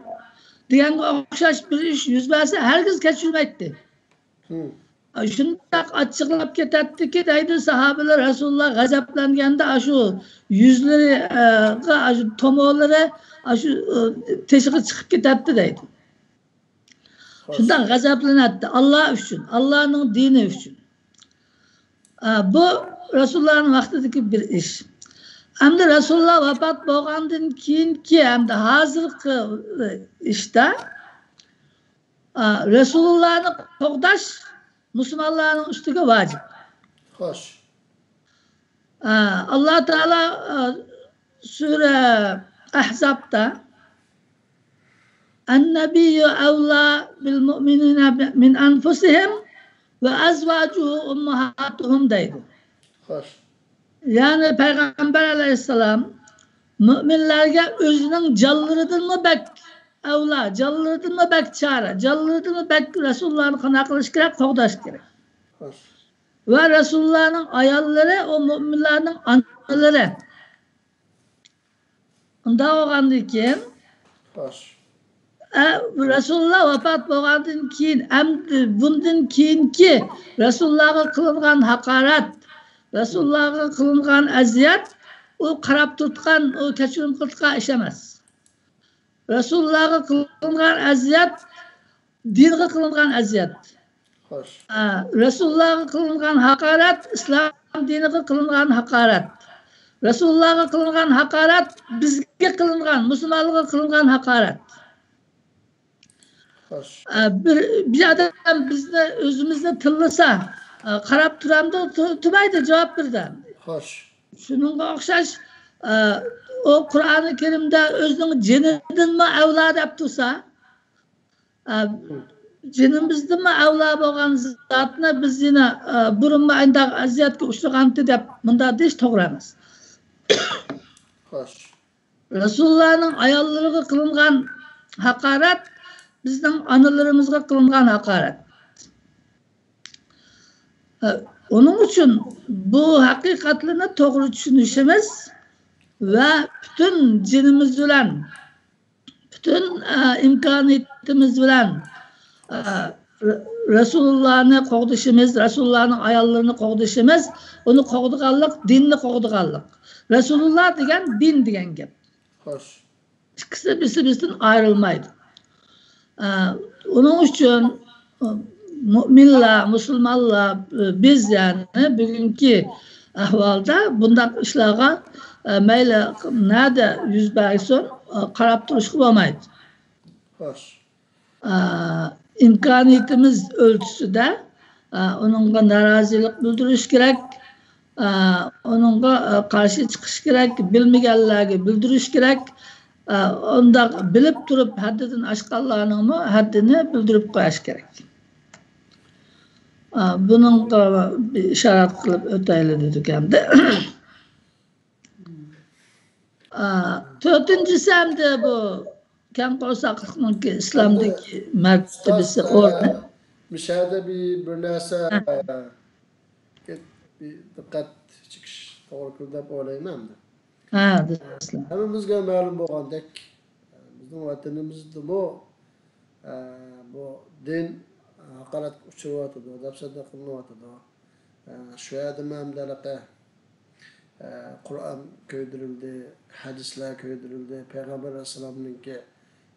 دېگەنگە ئوخشاش بىر ئىش يۈز بەرسە، ھەرگىز كەچۈرمەيتتى. شۇنداق ئاچچىقلاپ كېتەتتىكى، دەيدۇ، ساھابىلەر رەسۇلۇللا غەزەپلەنگەندە، ئاشۇ يۈزلىرى، ئە، ئاشۇ تومۇرلىرى ئاشۇ، ئە، تېشىغا چىقىپ كېتەتتى، دەيدۇ. شۇنداق غەزەپلىنەتتى. ئاللا ئۈچۈن، ئاللانىڭ دىنى ئۈچۈن. ئا، بۇ رەسۇلۇللانىڭ ۋاقتىدىكى بىر ئىش. ئەمدى رەسۇلۇللا ۋاپات بولغاندىن كېيىنكى، ئەمدى ھازىرقى ئىشتا، ئا، رەسۇلۇللانى قوغداش مۇسۇلمانلارنىڭ ئۈستىگە ۋاجىپ. خوش. ئا، ئاللا تائالا، ئا، سۈرە ئەھزابتا، «النبي أولى بالمؤمنين من أنفسهم وأزواجه أمهاتهم دەيدۇ. خوش. يەنى پەيغەمبەر ئەلەيھىسسالام مۆمىنلەرگە ئۆزىنىڭ جانلىرىدىنمۇ بەك ئەۋلا، جانلىرىدىنمۇ بەك چارە، جانلىرىدىنمۇ بەك رەسۇلۇللانى قانداق قىلىش كېرەك؟ قوغداش كېرەك. خوش. ۋە رەسۇلۇللانىڭ ئاياللىرى ئۇ مۆمىنلەرنىڭ ئانىلىرى. ئۇنداق بولغاندىن كېيىن، خوش. ئە، رەسۇلۇللا ۋاپات بولغاندىن كېيىن، ئەمدى بۇندىن كېيىنكى رەسۇلۇللاغا قىلىنغان ھاقارەت، رەسۇلۇللاغا قىلىنغان ئەزىيەت، ئۇ قاراپ تۇرۇۋاتقان، ئۇ كەچۈرۈم قىلىدىغان ئىش ئەمەس. رەسۇلۇللاغا قىلىنغان ئەزىيەت، دىنغا قىلىنغان ئەزىيەت. خوش. ئا، رەسۇلۇللاغا قىلىنغان ھاقارەت، ئىسلام دىنىغا قىلىنغان ھاقارەت. رەسۇلۇللاغا قىلىنغان ھاقارەت، بىزگە قىلىنغان، مۇسۇلمانلارغا قىلىنغان ھاقارەت. خوش. ئا، بىر، بىر ئادەم بىزنى، ئۆزىمىزنى تىللىسا، ئا، قاراپ تۇرامدۇ، تۇ-، تۇرمايدۇ، جاۋاب بېرىدۇ. خوش. شۇنىڭغا ئوخشاش، ئا، ئۇ قۇرئانى كەرىمدە ئۆزىنىڭ جېنىدىنمۇ ئەۋلا دەپ تۇرسا، ئا، جېنىمىزدىنمۇ ئەۋلا بولغان زاتنى بىز يەنە، ئا، بۇرۇنمۇ ئانداق ئەزىيەتكە ئۇچرىغانتى دەپ مۇنداق دېيىش توغرا ئەمەس. خوش. رەسۇلۇللانىڭ ئاياللىرىغا قىلىنغان ھاقارەت بىزنىڭ ئانىلىرىمىزغا قىلىنغان ھاقارەت. ئۇنىڭ ئۈچۈن بۇ ھەقىقەتلەرنى توغرا چۈشىنىشىمىز ۋە پۈتۈن جېنىمىز بىلەن، پۈتۈن، ئە، ئىمكانىيىتىمىز بىلەن، ئە، رە-، رەسۇلۇللانى قوغدىشىمىز، رەسۇلۇللانىڭ ئاياللىرىنى قوغدىشىمىز، ئۇنى قوغدىغانلىق، دىننى قوغدىغانلىق. رەسۇلۇللا دېگەن دىن دېگەن گەپ. خوش. ئىككىسى بىرسى بىرسىدىن ئايرىلمايدۇ. ئە، ئۇنىڭ ئۈچۈن، ئە، مۇئمىنلار، مۇسۇلمانلار، ئە، بىز يەنى بۈگۈنكى ئەھۋالدا بۇنداق ئىشلارغا، ئە، مەيلى نەدە يۈز بەرسۇن، ئە، قاراپ تۇرۇشقا بولمايدۇ. خوش. ئە، ئىمكانىيىتىمىز ئۆلچىسىدە، ئە، ئۇنىڭغا نارازىلىق بىلدۈرۈش كېرەك، ئە، ئۇنىڭغا، ئە، قارشى چىقىش كېرەك، بىلمىگەنلەرگە بىلدۈرۈش كېرەك، ئە، ئۇنداق بىلىپ تۇرۇپ ھەددىدىن ئاشقانلارنىڭمۇ ھەددىنى بىلدۈرۈپ قويۇش كېرەك. ئە، بۇنىڭغا بىر ئىشارەت قىلىپ ئۆتەيلى دېدۇق ئەمدى. ئا، تۆتىنچىسى ئەمدى بۇ كەڭ قورساقلىقنىڭكى ئىسلامدىكى مەرتىبىسى، ئۇستاز، ئورنى. مۇشۇ يەردە بىر، بىر نەرسە، ھە. بىر دىققەت چېكىش توغرا كېلىدۇ دەپ ئويلايمەن ئەمدى. ھە، دەسلەپ. ھەممىمىزگە مەلۇم بولغاندەك، بىزنىڭ ۋەتىنىمىزدىمۇ ئە، بۇ دىن ھاقارەتكە ئۇچراۋاتىدۇ، دەپسەندە قىلىنىۋاتىدۇ. ئە، شۇ يەردىمۇ ھەمدە ھېلىقى، ئە، قۇرئان كۆيدۈرۈلدى، ھەدىسلەر كۆيدۈرۈلدى، پەيغەمبەر ئەلەيھىسسالامنىڭكى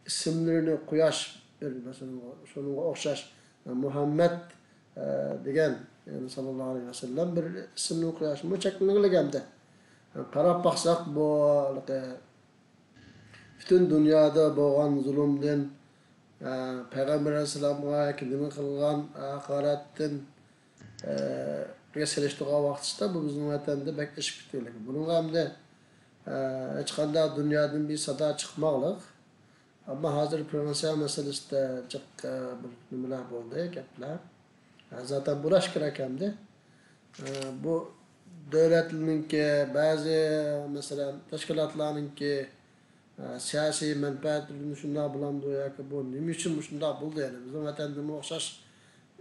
ئىسىملىرىنى قۇياش بىر، مەسىلەن، شۇنىڭغا ئوخشاش، ئە، مۇھەممەد، ئە، دېگەن، يەنى ساللاللاھۇ ئەلەيھى ۋەسەللەم بىر ئىسىمنى قۇياشمۇ چەكلىنىۋالغان ئەمدى. قاراپ باقساق، بۇ ھېلىقى پۈتۈن دۇنيادا بولغان زۇلۇمدىن، ئە، پەيغەمبەر ئەلەيھىسسالامغا كىمنىڭ قىلغان ھاقارەتتىن، ئە، سېلىشتۇرغان ۋاقتىسىدا بۇ بىزنىڭ ۋەتەندە بەك ئېشىپ كېتىۋاتىدۇ. بۇنىڭغا ئەمدى، ئە، ھېچقانداق دۇنيادىن بىر سادا چىقماقلىق. ئەمما ھازىر فرانسىيە مەسىلىسىدە جىق، ئە، بىر نېمىلەر بولدى، گەپلەر. زاتەن بۇلاش كېرەك ئەمدى. ئە، بۇ دۆلەتلەرنىڭكى، بەزى، مەسىلەن، تەشكىلاتلارنىڭكى، ئە، سىياسىي مەنپەئەتلىرىنى شۇنداق بولامدۇ ياكى بۇ نېمە ئۈچۈن مۇشۇنداق بولدى؟ يەنى بىزنىڭ ۋەتەندىمۇ ئوخشاش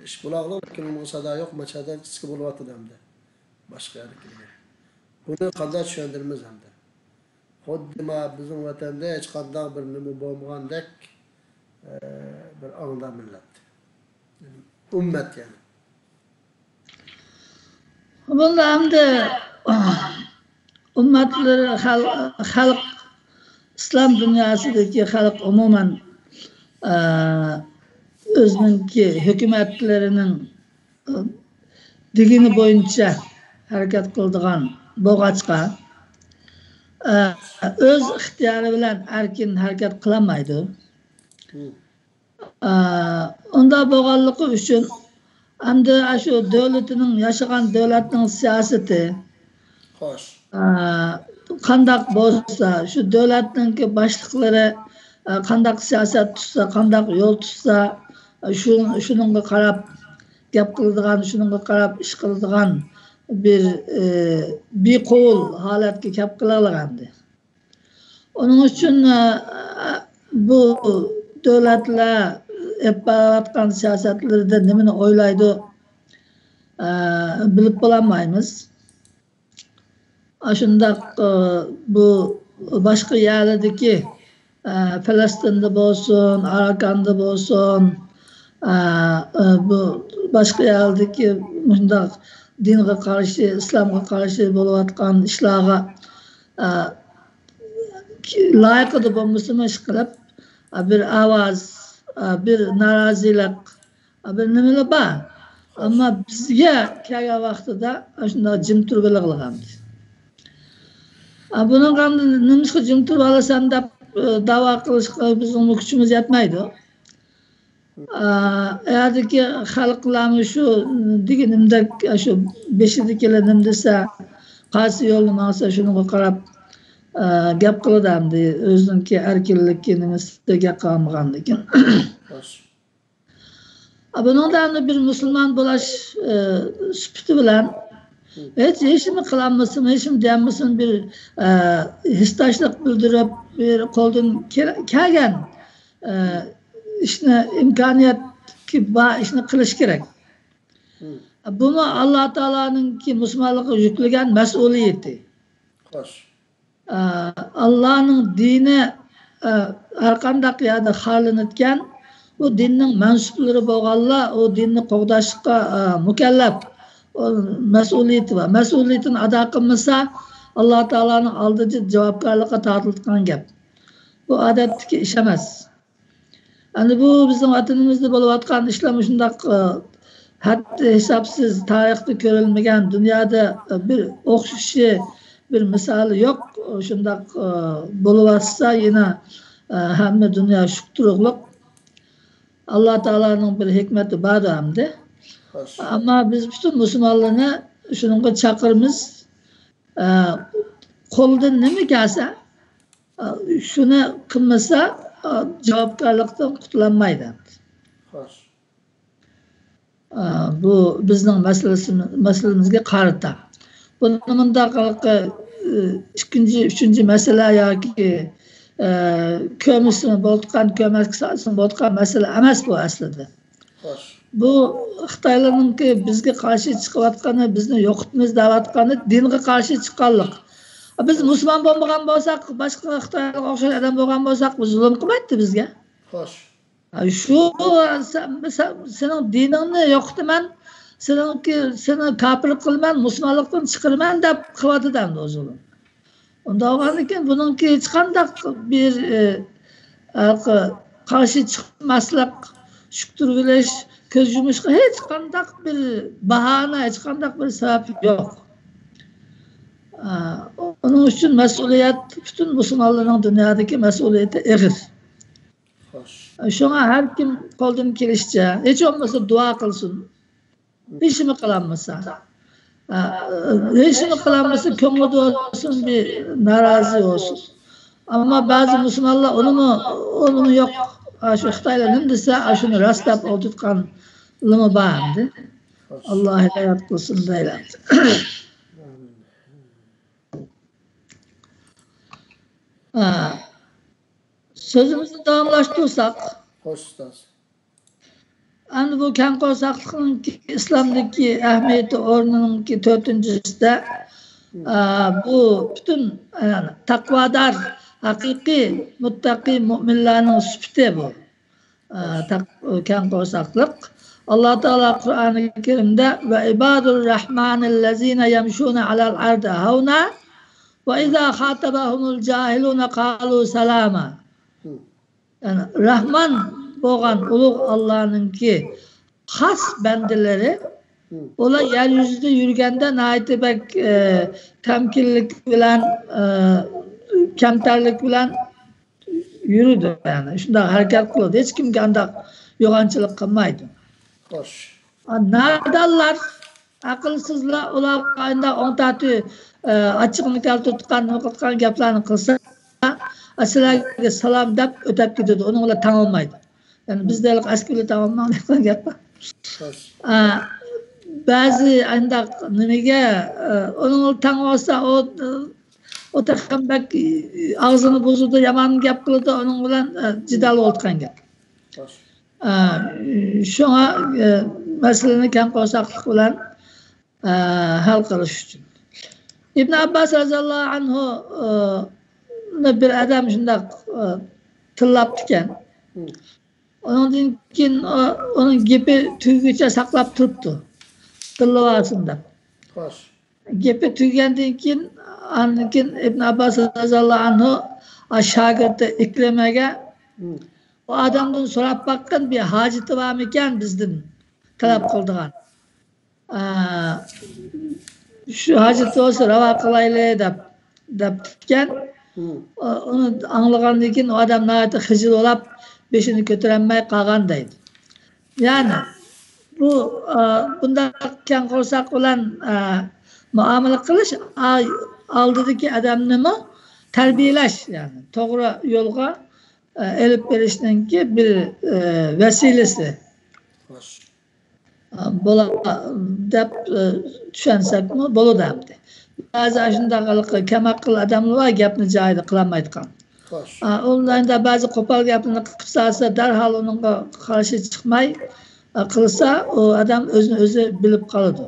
ئىش بولاغلىق، لېكىن ئۇنىڭغا سادا يوق، ماچادا ئىچكى بولۇۋاتىدۇ ئەمدى. باشقا يەردىكىگە. بۇنى قانداق چۈشەندۈرىمىز ئەمدى؟ خۇددى ما بىزنىڭ ۋەتەندە ھېچقانداق بىر نېمە بولمىغاندەك، ئە، بىر ئاڭدا مىللەت. ئۈممەت يەنى. بۇندا ئەمدى ئۈممەتلەر خەل-، خەلق، ئىسلام دۇنياسىدىكى خەلق ئومۇمەن، ئە، ئۆزىنىڭكى ھۆكۈمەتلىرىنىڭ دېگىنى بويىچە ھەرىكەت قىلىدىغان بولغاچقا، ئە، ئۆز ئىختىيارى بىلەن ئەركىن ھەرىكەت قىلالمايدۇ. مم. ئە، ئۇنداق بولغانلىقى ئۈچۈن ئەمدى شۇ دۆلىتىنىڭ، ياشىغان دۆلەتنىڭ سىياسىتى، خوش. ئە، قانداق بولسا، شۇ دۆلەتنىڭكى باشلىقلىرى، ئە، قانداق سىياسەت تۇتسا، قانداق يول تۇتسا، شۇ، شۇنىڭغا قاراپ گەپ قىلىدىغان، شۇنىڭغا قاراپ ئىش قىلىدىغان بىر، ئە، بىقوۋۇل ھالەتكە كەپ قېلىۋالغانىدى. ئۇنىڭ ئۈچۈن، ئە، بۇ دۆلەتلەر ئېلىپ بارىۋاتقان سىياسەتلىرىدە نېمىنى ئويلايدۇ، ئە، بىلىپ بولالمايمىز. ئاشۇنداق، ئە، بۇ باشقا يەرلەردىكى، ئە، پەلەستىندە بولسۇن، ئاراكاندا بولسۇن، ئە، ئە، بۇ باشقا يەرلەردىكى مۇشۇنداق دىنغا قارشى، ئىسلامغا قارشى بولۇۋاتقان ئىشلارغا، ئە، لايىقىدا بولمىسىمۇ ئىشقىلىپ، ئە، بىر ئاۋاز، ئە، بىر نارازىلىق، بىر نېمىلا بار. ئەمما بىزگە كەلگەن ۋاقتىدا شۇنداق جىم تۇرۇۋېلىغلىغان. بۇنىڭغا نېمىشقا جىم تۇرۇۋالىسەن دەپ، ئە، داۋا قىلىشقا بىزنىڭمۇ كۈچىمىز يەتمەيدۇ. ئە، ئەدىكى خەلقلەرمۇ شۇ دېگىنىمدەك، شۇ بېشىدىكىلەر نېمە دېسە، قايسى يولنى ماڭسا، شۇنىڭغا قاراپ، ئە، گەپ قىلىدۇ ئەمدى. ئۆزىنىڭكى ئەركىنلىكى نېمىسىگە قالمىغاندىكىن. بۇنىڭدا ئەمدى بىر مۇسۇلمان بولاش، ئى، سۈپىتى بىلەن ھېچ، ھېچنېمە قىلالمىسىمۇ، ھېچنېمە دېيەلمىسىمۇ، بىر، ئى، ھېسداشلىق بىلدۈرۈپ، بىر قولدىن كېلە-، كەلگەن، ئى، ئىشنى، ئىمكانىيەتكە بار ئىشنى قىلىش كېرەك. بۇمۇ ئاللا تائالانىڭكى مۇسۇلمانلارغا يۈكلىگەن مەسئۇلىيىتى. ئە، ئاللانىڭ دىنى، ئە، ھەرقانداق يەردە خارلىنىدىكەن، ئۇ دىننىڭ مەنسۇپلىرى بولغانلار ئۇ دىننى قوغداشقا، ئە، مۇكەللەپ، ئۇ مەسئۇلىيىتى بار. مەسئۇلىيىتىنى ئادا قىلمىسا، ئاللا تائالانىڭ ئالدىدا جاۋابكارلىققا تارتىلىدىغان گەپ. بۇ ئادەتتىكى ئىش ئەمەس. ئەمدى بۇ بىزنىڭ ۋەتىنىمىزدە بولۇۋاتقان ئىشلار مۇشۇنداق، ئە، ھەددى ھېسابسىز، تارىختا كۆرۈلمىگەن، دۇنيادا، ئە، بىر ئوخشىشى، بىر مىسالى يوق. شۇنداق، ئە، بولۇۋاتسا يەنە، ئە، ھەممە دۇنيا شۈكتۇرۇقلۇق. ئاللا تائالانىڭ بىر ھېكمىتى باردۇ ئەمدى. ئەمما بىز پۈتۈن مۇسۇلمانلارنى شۇنىڭغا چاقىرىمىز. ئە، قولىدىن نېمە كەلسە، ئە، شۇنى قىلمىسا، ئە، جاۋابكارلىقتىن قۇتۇلالمايدۇ. ئە، بۇ بىزنىڭ مەسىلىسىمىز، مەسىلىمىزگە قارىتا. بۇنى مۇنداق، ئە، ئىككىنچى، ئۈچىنچى مەسىلە ياكى، ئە، كۆرمىسىمۇ بولىدىغان، كۆرمەسكە سالسىمۇ بولىدىغان مەسىلە ئەمەس بۇ ئەسلىدە. بۇ خىتايلارنىڭكى بىزگە قارشى چىقىۋاتقىنى، بىزنى يوقىتىمىز دەۋاتقىنى دىنغا قارشى چىققانلىق. بىز مۇسۇلمان بولمىغان بولساق، باشقا خىتايلارغا ئوخشاش ئادەم بولغان بولساق، بۇ زۇلۇم قىلمايتتى بىزگە. شۇ سەن، سەن، سېنىڭ دىنىڭنى يوقىتىمەن، سېنىڭكى، سېنى كاپىر قىلىمەن، مۇسۇلمانلىقتىن چىقىرىمەن دەپ قىلىۋاتىدۇ ئەمدى ئۇ زۇلۇم. ئۇنداق بولغاندىن كېيىن بۇنىڭكى ھېچقانداق بىر، ئى، ھېلىقى قارشى چىقماسلىق، شۈكتۈرۈۋېلىش، كۆز يۇمۇشقا ھېچقانداق بىر باھانە، ھېچقانداق بىر سەۋەب يوق. ئە، ئۇنىڭ ئۈچۈن مەسئۇلىيەت، پۈتۈن مۇسۇلمانلارنىڭ دۇنيادىكى مەسئۇلىيىتى ئېغىر. شۇڭا ھەر كىم قولىدىن كېلىشىچە، ھېچ بولمىسا دۇئا قىلسۇن. ھېچنېمە قىلالمىسا. ئە، ھېچنېمە قىلالمىسا، كۆڭلىدە بولسۇن، بىر نارازى بولسۇن. ئەمما بەزى مۇسۇلمانلار ئۇنىمۇ، ئۇنىمۇ يوق. ئاشۇ خىتايلار نېمە دېسە، ئاشۇنى راست دەپ ئولتۇرغانلىرىمۇ بار ئەمدى. ئاللا ھىدايەت قىلسۇن دەيلى. ئە، سۆزىمىزنى داۋاملاشتۇرساق. خوش، ئۇستاز. ئەمدى بۇ كەڭ قورساقلىقنىڭكى ئىسلامدىكى ئەھمىيىتى ئورنىنىڭكى تۆتىنچىسىدە، ئە، بۇ پۈتۈن، ئە، تەقۋادار، ھەقىقىي مۇتتەقىي مۇئمىنلارنىڭ سۈپىتى بۇ. ئە، تەق-، كەڭ قورساقلىق. ئاللا تائالا قۇرئانى كەرىمدە، «وعباد الرحمن الذين يمشون على الأرض هونا وإذا خاطبهم الجاهلون قالوا سلاما.» يەنى راھمان بولغان ئۇلۇغ ئاللانىڭكى خاس بەندىلىرى، ئۇلار يەر يۈزىدە يۈرگەندە ناھايىتى بەك، ئە، تەمكىنلىك بىلەن، ئە، كەمتەرلىك بىلەن يۈرىدۇ، يەنى شۇنداق ھەرىكەت قىلىدۇ، ھېچكىمگە ئانداق يوغانچىلىق قىلمايدۇ. خوش. ئا، نادانلار، ئەقىلسىزلار، ئۇلارغا ئانداق ئوڭ تارتىۋ-، ئە، ئاچچىقىنى كەلتۈرۈپ تۇرغان، نېمە قىلىدىغان گەپلەرنى قىلسا، ئا، سىلەرگە سالام دەپ ئۆتەپ كېتىدۇ، ئۇنىڭ بىلەن تەڭ بولمايدۇ. يەنى بىزدە ھېلىقى ئەسكى بىلەن تەڭ بولماڭ دەيدىغان گەپ بار. ئا، بەزى ئانداق نېمىگە، ئۇنىڭ تەڭ بولسا، ئۇ، ئۇ تېخىمۇ بەك ئاغزىنى بۇزىدۇ، يامان گەپ قىلىدۇ، ئۇنىڭ بىلەن جېدەل بولىدىغان گەپ. ئا، شۇڭا مەسىلىنى كەڭ قورساقلىق بىلەن ھەل قىلىش ئۈچۈن. ئىبن ئابباس رەزىياللاھۇ ئەنھۇنى بىر ئادەم شۇنداق تىللاپتىكەن. ئۇنىڭدىن كېيىن ئۇنىڭ گېپى تۈگىگۈچە ساقلاپ تۇرۇپتۇ، تىللىۋالسۇن دەپ. گېپى تۈگىگەندىن كېيىن، ئاندىن كېيىن ئىبن ئابباس رەزىياللاھۇ ئەنھۇ شاگىرتى ئىكرىمەگە، ئۇ ئادەمدىن سوراپ باققىن، بىر ھاجىتى بارمىكەن بىزدىن تەلەپ قىلىدىغان. ئا، شۇ ھاجىتى بولسا راۋا قىلايلى دەپ، دەپتىكەن. ئۇنى ئاڭلىغاندىن كېيىن ئۇ ئادەم ناھايىتى خىجىل بولاپ، بېشىنى كۆتۈرەلمەي قالغان دەيدۇ. يەنى بۇ، ئا، بۇنداق كەڭ قورساق بىلەن، ئا، مۇئامىلە قىلىش، ئا، ئالدىدىكى ئادەمنىمۇ تەربىيەلەش، يەنى توغرا يولغا، ئا، ئېلىپ بېرىشنىڭكى بىر، ئا، ۋەسىلىسى. بولا دەپ، ئە، چۈشەنسەكمۇ بولىدۇ ئەمدى. بەزى ئاشۇنداق ھېلىقى كەم ئەقىل ئادەملەر بار، گەپنى جايىدا قىلالمايدىغان. ئا، ئۇلاردا بەزى قوپال گەپلەرنى قىلىپ سالسا، دەرھال ئۇنىڭغا قارشى چىقماي، ئا، قىلسا، ئۇ ئادەم ئۆزىنى ئۆزى بىلىپ قالىدۇ.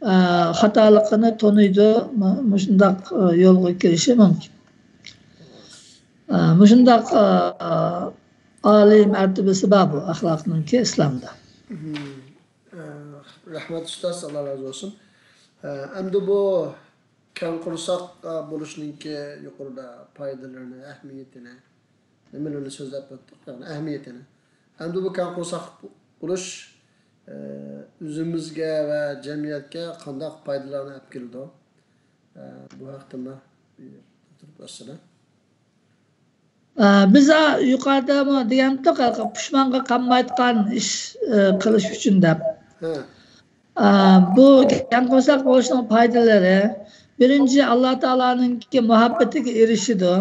ئا، خاتالىقىنى تونۇيدۇ، مۇ-، مۇشۇنداق، ئا، يولغا كىرىشى مۇمكىن. ئا، مۇشۇنداق، ئا، ئالىي مەرتىۋىسى بار بۇ ئەخلاقنىڭكى ئىسلامدا. ئە، رەھمەت ئۇستاز، ئاللا رازى بولسۇن. ئە، ئەمدى بۇ كەڭ قورساق، ئە، بولۇشنىڭكى يۇقىرىدا پايدىلىرىنى، ئەھمىيىتىنى، نېمىلىرىنى سۆزلەپ ئۆتتۇق، يەنى ئەھمىيىتىنى. ئەمدى بۇ كەڭ قورساق بولۇش، ئە، ئۆزىمىزگە ۋە جەمئىيەتكە قانداق پايدىلارنى ئەپ كېلىدۇ؟ ئە، بۇ ھەقتىمۇ بىر تۇرۇپ ئۆتسىلە. ئە، بىز، ئا، يۇقىرىدىمۇ دېگەنتۇق، پۇشمانغا قالمايدىغان ئىش، ئە، قىلىش ئۈچۈن دەپ. ئە، بۇ كەڭ قورساق بولۇشنىڭ پايدىلىرى، بىرىنچى، ئاللا تائالانىڭكى مۇھەببىتىگە ئېرىشىدۇ.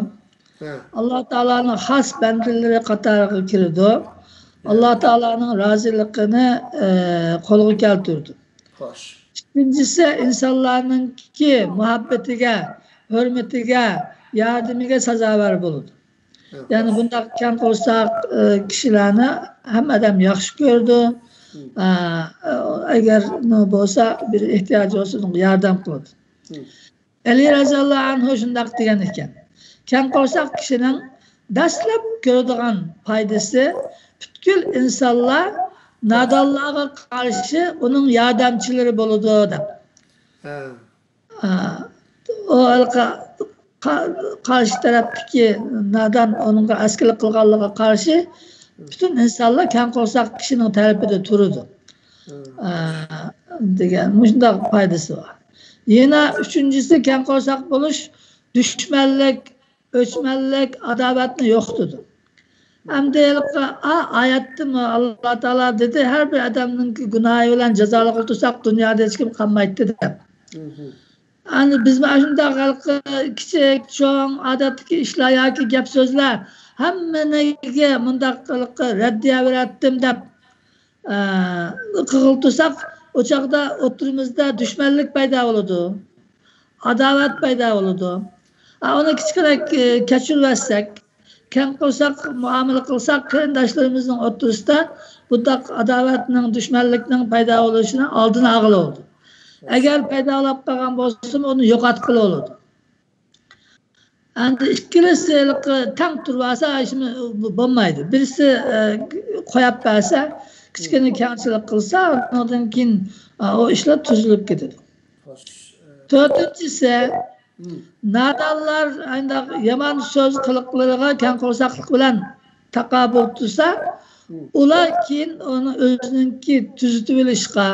ئاللا تائالانىڭ خاس بەندىلىرى قاتارىغا كىرىدۇ. ئاللا تائالانىڭ رازىلىقىنى، ئە، قولغا كەلتۈرىدۇ. ئىككىنچىسى، ئىنسانلارنىڭكى مۇھەببىتىگە، ھۆرمىتىگە، ياردىمىگە سازاۋەر بولىدۇ. يەنى بۇنداق كەڭ قورساق، ئە، كىشىلەرنى ھەممە ئادەم ياخشى كۆرىدۇ. ئە، ئە، ئەگەر نېمە بولسا، بىر ئېھتىياجى بولسا، ئۇنىڭغا ياردەم قىلىدۇ. ئەلى رەزىياللاھۇ ئەنھۇ شۇنداق دېگەن ئىكەن، كەڭ قورساق كىشىنىڭ دەسلەپ كۆرىدىغان پايدىسى، پۈتكۈل ئىنسانلار نادانلارغا قارشى ئۇنىڭ ياردەمچىلىرى بولىدۇ دەپ. ئا، ئۇ ھېلىقى قا-، قارشى تەرەپتىكى نادان ئۇنىڭغا ئەسكىلىك قىلغانلىقىغا قارشى پۈتۈن ئىنسانلار كەڭ قورساق كىشىنىڭ تەرىپىدە تۇرىدۇ. ئا، دېگەن مۇشۇنداق پايدىسى بار. يەنە ئۈچىنچىسى، كەڭ قورساق بولۇش دۈشمەنلىك، ئۆچمەنلىك، ئاداۋەتنى يوقىتىدۇ. ئەمدى ھېلىقى، ئا، ئايەتتىمۇ ئاللا تائالا دېدى، ھەر بىر ئادەمنىڭكى گۇناھى بىلەن جازالىققا تۇرساق، دۇنيادا ھېچكىم قالمايتتى دەپ. ئەمدى بىز مانا شۇنداق ھېلىقى كىچىك، چوڭ، ئادەتتىكى ئىشلار ياكى گەپ سۆزلەر، ھەممىنىڭگە مۇنداق ھېلىقى رەددىيە بېرەتتىم دەپ، ئە، قىغىل تۇرساق، ئۇ چاغدا ئوتتۇرىمىزدا دۈشمەنلىك پەيدا بولىدۇ، ئاداۋەت پەيدا بولىدۇ. ئا، ئۇنى كىچىككىنە، ئە، كەچۈرۈۋەتسەك، كەڭ قورساق مۇئامىلە قىلساق، قېرىنداشلىرىمىزنىڭ ئوتتۇرىسىدا بۇنداق ئاداۋەتنىڭ، دۈشمەنلىكنىڭ پەيدا بولۇشىنىڭ ئالدىنى ئالغىلى بولىدۇ. ئەگەر پەيدا بولۇپ قالغان بولسىمۇ، ئۇنى يوقاتقىلى بولىدۇ. ئەمدى ئىككىلىسى ھېلىقى تەڭ تۇرۇۋالسا، ھېچنېمە بولمايدۇ. بىرسى، ئە، قويۇپ بەرسە، كىچىككىنە كەڭچىلىك قىلسا، ئۇنىڭدىن كېيىن، ئە، ئۇ ئىشلار تۈزۈلۈپ كېتىدۇ. تۆتىنچىسى، نادانلار ئانداق يامان سۆز قىلىقلىرىغا كەڭ قورساقلىق بىلەن تاقابىل تۇرسا، ئۇلار كېيىن ئۇنى ئۆزىنىڭكى تۈزىتىۋېلىشقا،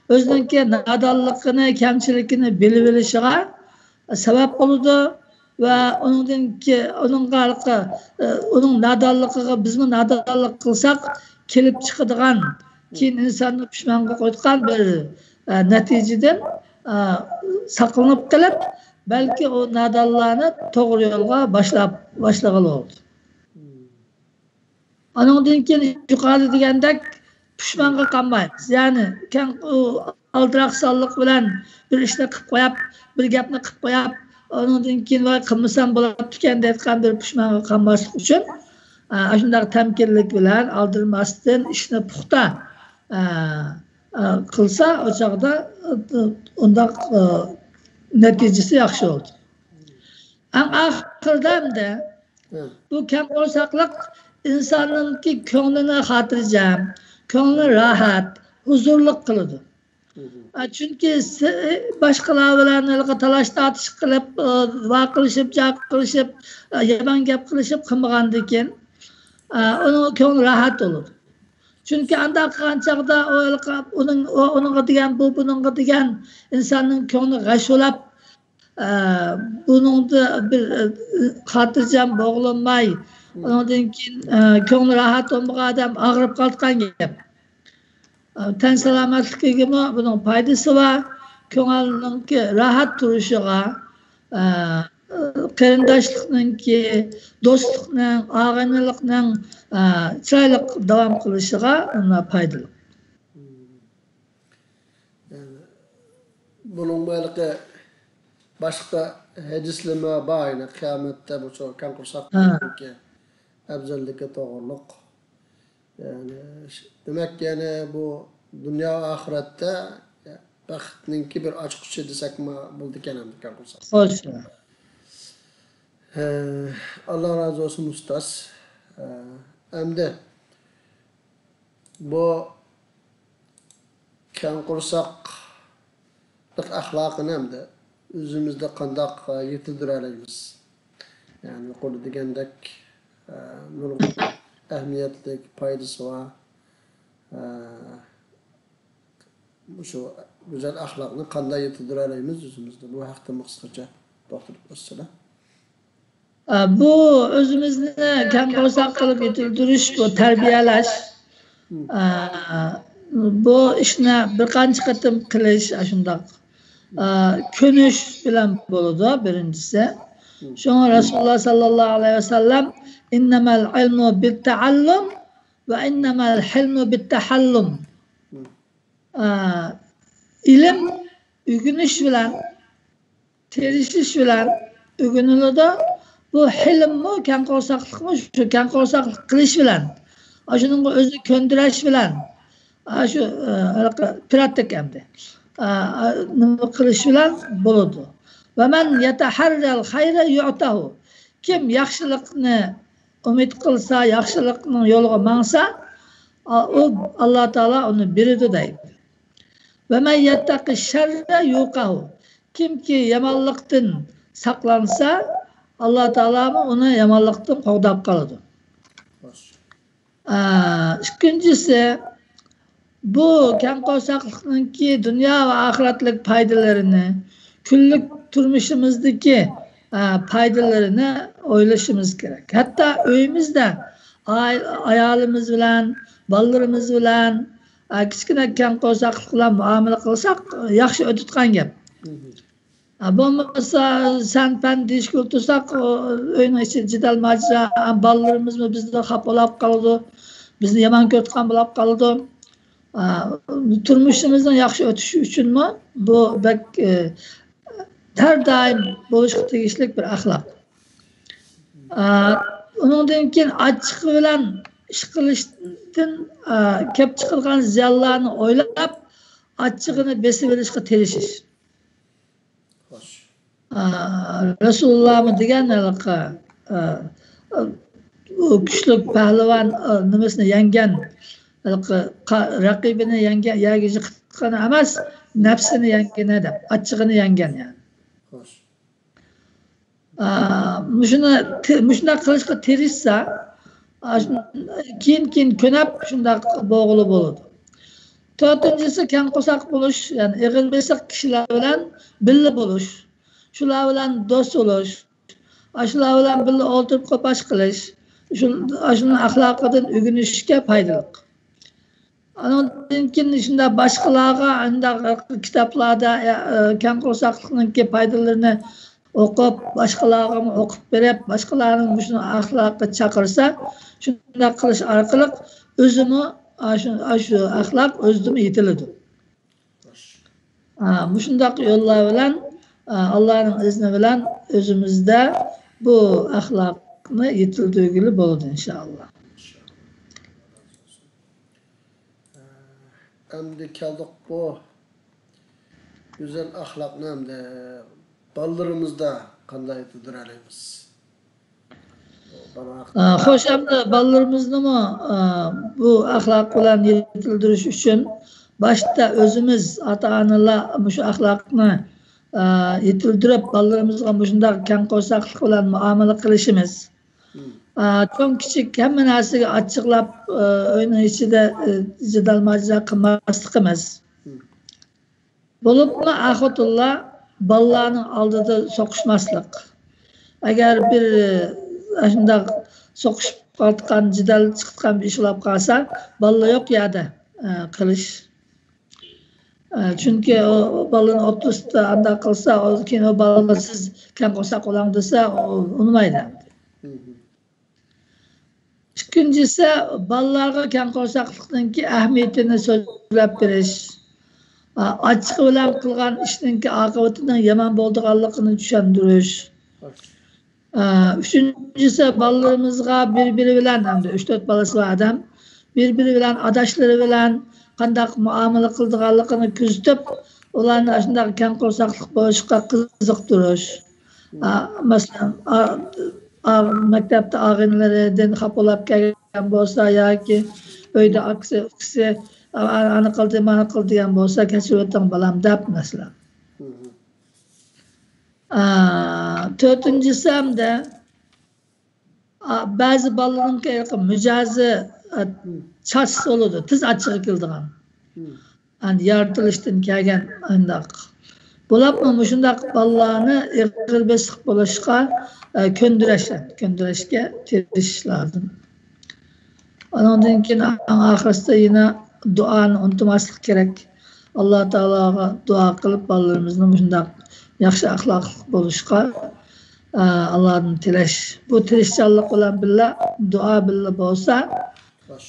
ئۆزىنىڭكى نادانلىقىنى، كەمچىلىكىنى بىلىۋېلىشىغا سەۋەب بولىدۇ ۋە ئۇنىڭدىن كېيىن، ئۇنىڭغا، ئۇنىڭ نادانلىقىغا بىزمۇ نادانلىق قىلساق، كېلىپ چىقىدىغان، كېيىن ئىنساننى پۇشمانغا قويىدىغان بىر، ئە، نەتىجىدىن، ئە، ساقلىنىپ قېلىپ، بەلكى ئۇ نادانلارنى توغرا يولغا باشلاپ، باشلىغىلى بولىدۇ. ئۇنىڭدىن كېيىن يۇقىرىدا دېگەندەك، پۇشمانغا قالمايمىز. يەنى كەڭ، ئۇ ئالدىراقسانلىق بىلەن بىر ئىشنى قىلىپ قويۇپ، بىر گەپنى قىلىپ قويۇپ، ئۇنىڭدىن كېيىن ۋاي قىلمىسام بولاتتىكەن دەيدىغان بىر پۇشمانغا قالماسلىق ئۈچۈن، ئە، ئاشۇنداق تەمكىنلىك بىلەن ئالدىرىماستىن ئىشنى پۇختا، ئە، ئە، قىلسا، ئۇ چاغدا، ئە، ئۇنداق، ئە، نەتىجىسى ياخشى بولىدۇ. ئەڭ ئاخىرىدا ئەمدى بۇ كەڭ قورساقلىق ئىنساننىڭكى كۆڭلىنى خاتىرجەم، كۆڭلىنى راھەت، ھۇزۇرلۇق قىلىدۇ. ئە، چۈنكى سى-، باشقىلار بىلەن ھېلىقى تالاش تارتىش قىلىپ، ئە، ۋارقىرىشىپ، جارقىرىشىپ، ئە، يامان گەپ قىلىشىپ قىلمىغاندىن كېيىن، ئە، ئۇنىڭ كۆڭلى راھەت بولىدۇ. چۈنكى ئانداق قىلغان چاغدا ئۇ ھېلىقى ئۇنىڭ، ئۇ ئۇنىڭغا دېگەن، بۇ بۇنىڭغا دېگەن ئىنساننىڭ كۆڭلى غەش بولاپ، ئە، بۇنىڭدا بىر، ئە، خاتىرجەم بولغىلىماي، ئۇنىڭدىن كېيىن، ئە، كۆڭلى راھەت بولمىغان ئادەم ئاغرىپ قالىدىغان گەپ. ئە، تەن سالامەتلىكىگىمۇ بۇنىڭ پايدىسى بار. كۆڭۈلنىڭكى راھەت تۇرۇشىغا، ئە، قېرىنداشلىقنىڭكى، دوستلۇقنىڭ، ئاغىنىلىقنىڭ، ئە، چىرايلىق داۋام قىلىشىغا پايدىلىق. يەنى، بۇنىڭمۇ ھېلىقى باشقا ھەدىسلىرىمۇ بار، يەنى قىيامەتتە بۇ كەڭ قورساقلىقنىڭكى ئەۋزەللىكى توغرۇلۇق. يەنى، دېمەك، يەنى بۇ دۇنيا ۋە ئاخىرەتتە بەختنىڭكى بىر ئاچقۇچى دېسەكمۇ بولىدىكەن ئەمدى كەڭ قورساق. خوش. ھە، ئاللا رازى بولسۇن ئۇستاز. ھە، ئەمدى بۇ كەڭ قورساقلىق ئەخلاقىنى ئەمدى ئۆزىمىزدە قانداق يېتىلدۈرەلەيمىز؟ يەنى يۇقىرىدا دېگەندەك، ئە، نۇرغۇن ئەھمىيەتلىك پايدىسى بار، ئە، مۇشۇ گۈزەل ئەخلاقنى قانداق يېتىلدۈرەلەيمىز ئۆزىمىزدە؟ بۇ ھەقتە قىسقىچە توختىلىپ ئۆتسىلە. ئە، بۇ ئۆزىمىزنى كەڭ قورساق قىلىپ يېتىلدۈرۈش، بۇ تەربىيەلەش. ئە، بۇ ئىشنى بىر قانچە قېتىم قىلىش، ئاشۇنداق، ئە، كۆنۈش بىلەن بولىدۇ، بىرىنچىسى. شۇڭا رەسۇلۇللا ساللاللاھۇ ئەلەيھى ۋەسەللەم، «ئىننەمەل ئىلمۇ بىتتەئەللۇم ۋە ئىننەمەل ھىلمۇ بىتتەھەللۇم.» ئە، ئىلىم ئۆگىنىش بىلەن، تىرىشىش بىلەن ئۆگىنىلىدۇ. بۇ ھىلىممۇ، كەڭ قورساقلىقمۇ شۇ، كەڭ قورساقلىق قىلىش بىلەن، ئاشۇنىڭغا ئۆزىنى كۆندۈرۈش بىلەن، ئاشۇ، ئە، پىراتىك ئەمدى، ئە، نېمە قىلىش بىلەن بولىدۇ. «ۋەمەن يەتەھەررەل خەيرە يۇئتەھۇ.» كىم ياخشىلىقنى ئۈمىد قىلسا، ياخشىلىقنىڭ يولىغا ماڭسا، ئا-، ئۇ، ئاللا تائالا ئۇنى بېرىدۇ دەيدۇ. «ۋەمەن يەتتەقىش شەررە يۇقەھۇ.» كىمكى يامانلىقتىن ساقلانسا، ئاللا تائالامۇ ئۇنى يامانلىقتىن قوغداپ قالىدۇ. ئا، ئىككىنچىسى، بۇ كەڭ قورساقلىقنىڭكى دۇنيا ۋە ئاخىرەتلىك پايدىلىرىنى، كۈنلۈك تۇرمۇشىمىزدىكى، ئا، پايدىلىرىنى ئويلىشىمىز كېرەك. ھەتتا ئۆيىمىزدە ئاي-، ئايالىمىز بىلەن، بالىلىرىمىز بىلەن، ئا، كىچىككىنە كەڭ قورساقلىق بىلەن مۇئامىلە قىلساق، ياخشى ئۆتىدىغان گەپ. ئا، بولمىسا سەن-پەن دېيىشكە ئولتۇرساق، ئۆينىڭ ئىچىدە جېدەل-ماجىرا، ئا، بالىلىرىمىزمۇ بىزدىن خاپا بولاپ قالىدۇ، بىزنى يامان كۆرىدىغان بولاپ قالىدۇ. ئا، تۇرمۇشىمىزنىڭ ياخشى ئۆتۈشى ئۈچۈنمۇ بۇ بەك، ئە، ھەر دائىم بولۇشقا تېگىشلىك بىر ئەخلاق. ئا، ئۇنىڭدىن كېيىن ئاچچىقى بىلەن ئىش قىلىشتىن، ئا، كەپ چىقىدىغان زىيانلارنى ئويلاپ، ئاچچىقىنى بېسىۋېلىشقا تىرىشىش. خوش. ئا، رەسۇلۇللامۇ دېگەن ھېلىقى، ئا، ئا، ئۇ كۈچلۈك پەھلىۋان، ئا، نېمىسىنى يەڭگەن، ھېلىقى قا-، رەقىبىنى يەڭگەن، يەرگە يىقىتقىنى ئەمەس، نەپسىنى يەڭگىنى دەپ، ئاچچىقىنى يەڭگەن يەنى. خوش. ئا، مۇشۇنى تى-، مۇشۇنداق قىلىشقا تىرىشسا، ئا، شۇ-، كېيىن-كېيىن كۆنەپ شۇنداق بولغىلى بولىدۇ. تۆتىنچىسى، كەڭ قورساق بولۇش، يەنى ئېغىر بېسىق كىشىلەر بىلەن بىللە بولۇش، شۇلار بىلەن دوست بولۇش، ئاشۇلار بىلەن بىللە ئولتۇرۇپ قوپاش قىلىش، شۇ-، ئاشۇنىڭ ئەخلاقىدىن ئۆگىنىشكە پايدىلىق. ئانىڭدىن كېيىن شۇنداق باشقىلارغا، ئانداق كىتابلاردا، ئە، كەڭ قورساقلىقنىڭكى پايدىلىرىنى ئوقۇپ، باشقىلارغىمۇ ئوقۇپ بېرىپ، باشقىلارنىڭ مۇشۇ ئەخلاققا چاقىرسا، شۇنداق قىلىش ئارقىلىق ئۆزىمۇ ئاشۇ، ئاشۇ ئەخلاق ئۆزىدىنمۇ يېتىلىدۇ. ئا، مۇشۇنداق يوللار بىلەن، ئا، ئاللانىڭ ئىزنى بىلەن ئۆزىمىزدە بۇ ئەخلاقنى يېتىلدۈرگىلى بولىدۇ، ئىنشائاللا. ئەمدى كەلدۇق بۇ گۈزەل ئەخلاقنى ئەمدى بالىلىرىمىزدا قانداق يېتىلدۈرەلەيمىز؟ ئا، خوش، ئەمدى بالىلىرىمىزنىمۇ، ئا، بۇ ئەخلاق بىلەن يېتىلدۈرۈش ئۈچۈن باشتا ئۆزىمىز، ئاتا-ئانىلار مۇشۇ ئەخلاقنى، ئا، يېتىلدۈرۈپ، بالىلىرىمىزغا مۇشۇنداق كەڭ قورساقلىق بىلەن مۇئامىلە قىلىشىمىز. مم. ئا، چوڭ-كىچىك ھەممە نەرسىگە ئاچچىقلاپ، ئا، ئۆينىڭ ئىچىدە، ئا، جېدەل-ماجىزا قىلماسلىقىمىز. مم. بولۇپمۇ ئەر-خوتۇنلار بالىلارنىڭ ئالدىدا سوقۇشماسلىق. ئەگەر بىر، ئە، ئاشۇنداق سوقۇشۇپ قالىدىغان، جېدەل چىقىدىغان بىر ئىش بولۇپ قالسا، بالىلار يوق يەردە، ئە، قىلىش. ئە، چۈنكى ئۇ، ئۇ بالىنىڭ ئوتتۇرىسىدا ئانداق قىلسا، ئۇ كېيىن ئۇ بالىغا سىز كەڭ قورساق بولۇڭ دېسە، ئۇ ئۇنىمايدۇ ئەمدى. مم. ئىككىنچىسى، بالىلارغا كەڭ قورساقلىقنىڭكى ئەھمىيىتىنى سۆزلەپ بېرىش. ئا-، ئاچچىقى بىلەن قىلغان ئىشنىڭكى ئاقىۋىتىنىڭ يامان بولىدىغانلىقىنى چۈشەندۈرۈش. ئا، ئۈچىنچىسى، بالىلىرىمىزغا بىر-بىرى بىلەن، ئەمدى ئۈچ-تۆت بالىسى بار ئادەم، بىر-بىرى بىلەن، ئاداشلىرى بىلەن قانداق مۇئامىلە قىلىدىغانلىقىنى كۆزىتىپ، ئۇلارنى ئاشۇنداق كەڭ قورساقلىق بولۇشقا قىزىقتۇرۇش. ئا، مەسىلەن، ئا-، ئا-، مەكتەپتە ئاغىنىلىرىدىن خاپا بولۇپ كەلگەن بولسا ياكى ئۆيدە ئاكىسى، ئۇكىسى، ئا-، ئا-، ئانا قىلدى، مانا قىلدى دېگەن بولسا، «كەچۈرۈۋېتىڭ بالام» دەپ، مەسىلەن. ئا، تۆتىنچىسى ئەمدى، ئا، بەزى بالىلارنىڭكى مىجەزى، ئا، چاس بولىدۇ، تېز ئاچچىقى كېلىدىغان. ئەمدى يارىتىلىشتىن كەلگەن ئانداق. بولۇپمۇ مۇشۇنداق بالىلارنى ئېغىر بېسىق بولۇشقا، ئە، كۆندۈرۈش، كۆندۈرۈشكە تىرىشىش لازىم. ئانىڭدىن كېيىن ئەڭ ئاخىرسىدا يەنە دۇئانى ئۇنتۇماسلىق كېرەك. ئاللا تائالاغا دۇئا قىلىپ، بالىلىرىمىزنى مۇشۇنداق ياخشى ئەخلاقلىق بولۇشقا، ئە، ئاللادىن تىلەش. بۇ تىرىشچانلىق بىلەن بىللە، دۇئا بىللە بولسا، خوش.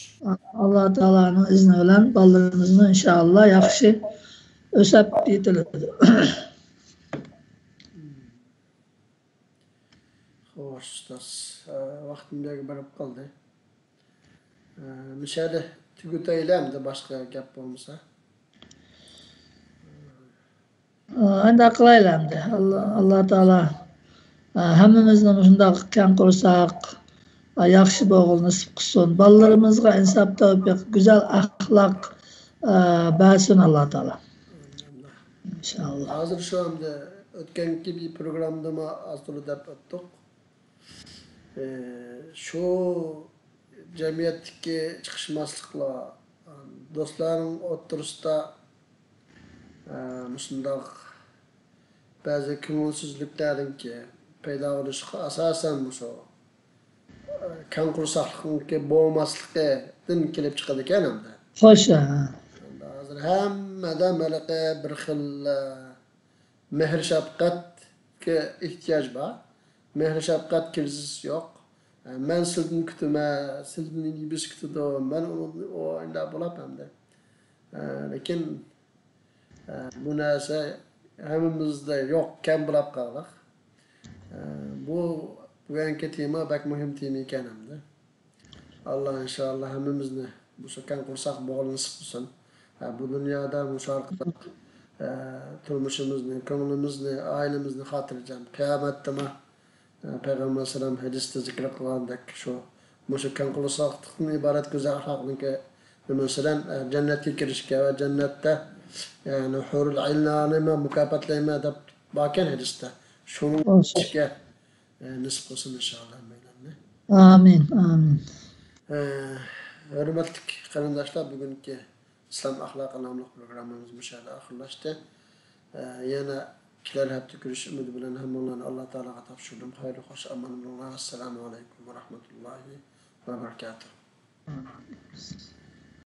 ئاللا تائالانىڭ ئىزنى بىلەن بالىلىرىمىزنى ئىنشائاللا ياخشى ئۆسەپ يېتىلىدۇ. خوش، ئۇستاز. ئە، ۋاقتىم بىر يەرگە بېرىپ قالدى. ئە، مۇشۇ يەردە تۈگىتەيلى ئەمدى، باشقا گەپ بولمىسا. ئە، ئانداق قىلايلى ئەمدى. ئاللا، ئاللا تائالا، ئە، ھەممىمىزنى مۇشۇنداق كەڭ قورساق، ئە، ياخشى بولغىلى نېسىپ قىلسۇن. بالىلىرىمىزغا ئىنساپ، تەۋپىق، گۈزەل ئەخلاق، ئە، بەرسۇن ئاللا تائالا. ئىنشائاللا. ھازىر شۇ ئەمدى ئۆتكەنكى بىر پروگراممىدىمۇ ئاز تولا دەپ ئۆتتۇق. ئە، شۇ جەمئىيەتتىكى چىقىشماسلىقلار، دوستلارنىڭ ئوتتۇرىسىدا، ئە، مۇشۇنداق بەزى كۆڭۈلسىزلىكلەرنىڭكى پەيدا بولۇشىغا ئاساسەن مۇشۇ، ئە، كەڭ قورساقلىقنىڭكى بولماسلىقىدىن كېلىپ چىقىدىكەن ئەمدى. خوش، ھە. ھازىر ھەممىدە ھېلىقى بىر خىل، ئە، مېھىر-شەپقەتكە ئېھتىياج بار. مېھىر-شەپقەت كىرىزىس يوق. مەن سىلىدىن كۈتىمەن، سىلىدىن يېمىش كۈتىدۇ، مەن ئۇنىڭدىن ئۇ ئايدا بولاپ ئەمدى. لېكىن، بۇ نەرسە ھەممىمىزدە يوق، كەم بولاپ قالدۇق. بۇ بۈگۈنكى تېما بەك مۇھىم تېما ئىكەن ئەمدى. ئاللا ئىنشائاللا ھەممىمىزنى مۇشۇ كەڭ قورساق بولغىلى نېسىپ قىلسۇن. ھە، بۇ دۇنيادا مۇشۇ ئارقىلىق، ھە، تۇرمۇشىمىزنى، كۆڭلىمىزنى، ئائىلىمىزنى خاتىرجەم، قىيامەتتىمۇ، ھە، پەيغەمبەر ئەلەيھىسسالام ھەدىستە زىكىر قىلغاندەك شۇ، مۇشۇ كەڭ قورساقلىقتىن ئىبارەت گۈزەل ئەخلاقنىڭكى نېمىسى بىلەن، ھە، جەننەتكە كىرىشكە ۋە جەننەتتە، يەنى ھۇرۇل ئەينلەرنى مەن مۇكاپاتلايمەن دەپ باركەن ھەدىستە. شۇنىڭ ئىچىگە نېسىپ قىلسۇن ئىنشائاللا ھەممەيلەننى. ئامىن، ئامىن. ھە، ھۆرمەتلىك قېرىنداشلار، بۈگۈنكى ئىسلام ئەخلاقى ناملىق پروگراممىمىز مۇشۇ يەردە ئاخىرلاشتى. ھە، يەنە كېلەر ھەپتە كۆرۈشۈش ئۈمىدى بىلەن ھەممىڭلارنى ئاللا تائالاغا تاپشۇردۇم. خەيرلىك، خوش، ئامان بولۇڭلار. ئەسسالامۇ ئەلەيكۇم ۋە رەھمەتۇللاھى ۋە بەرىكاتۇھ.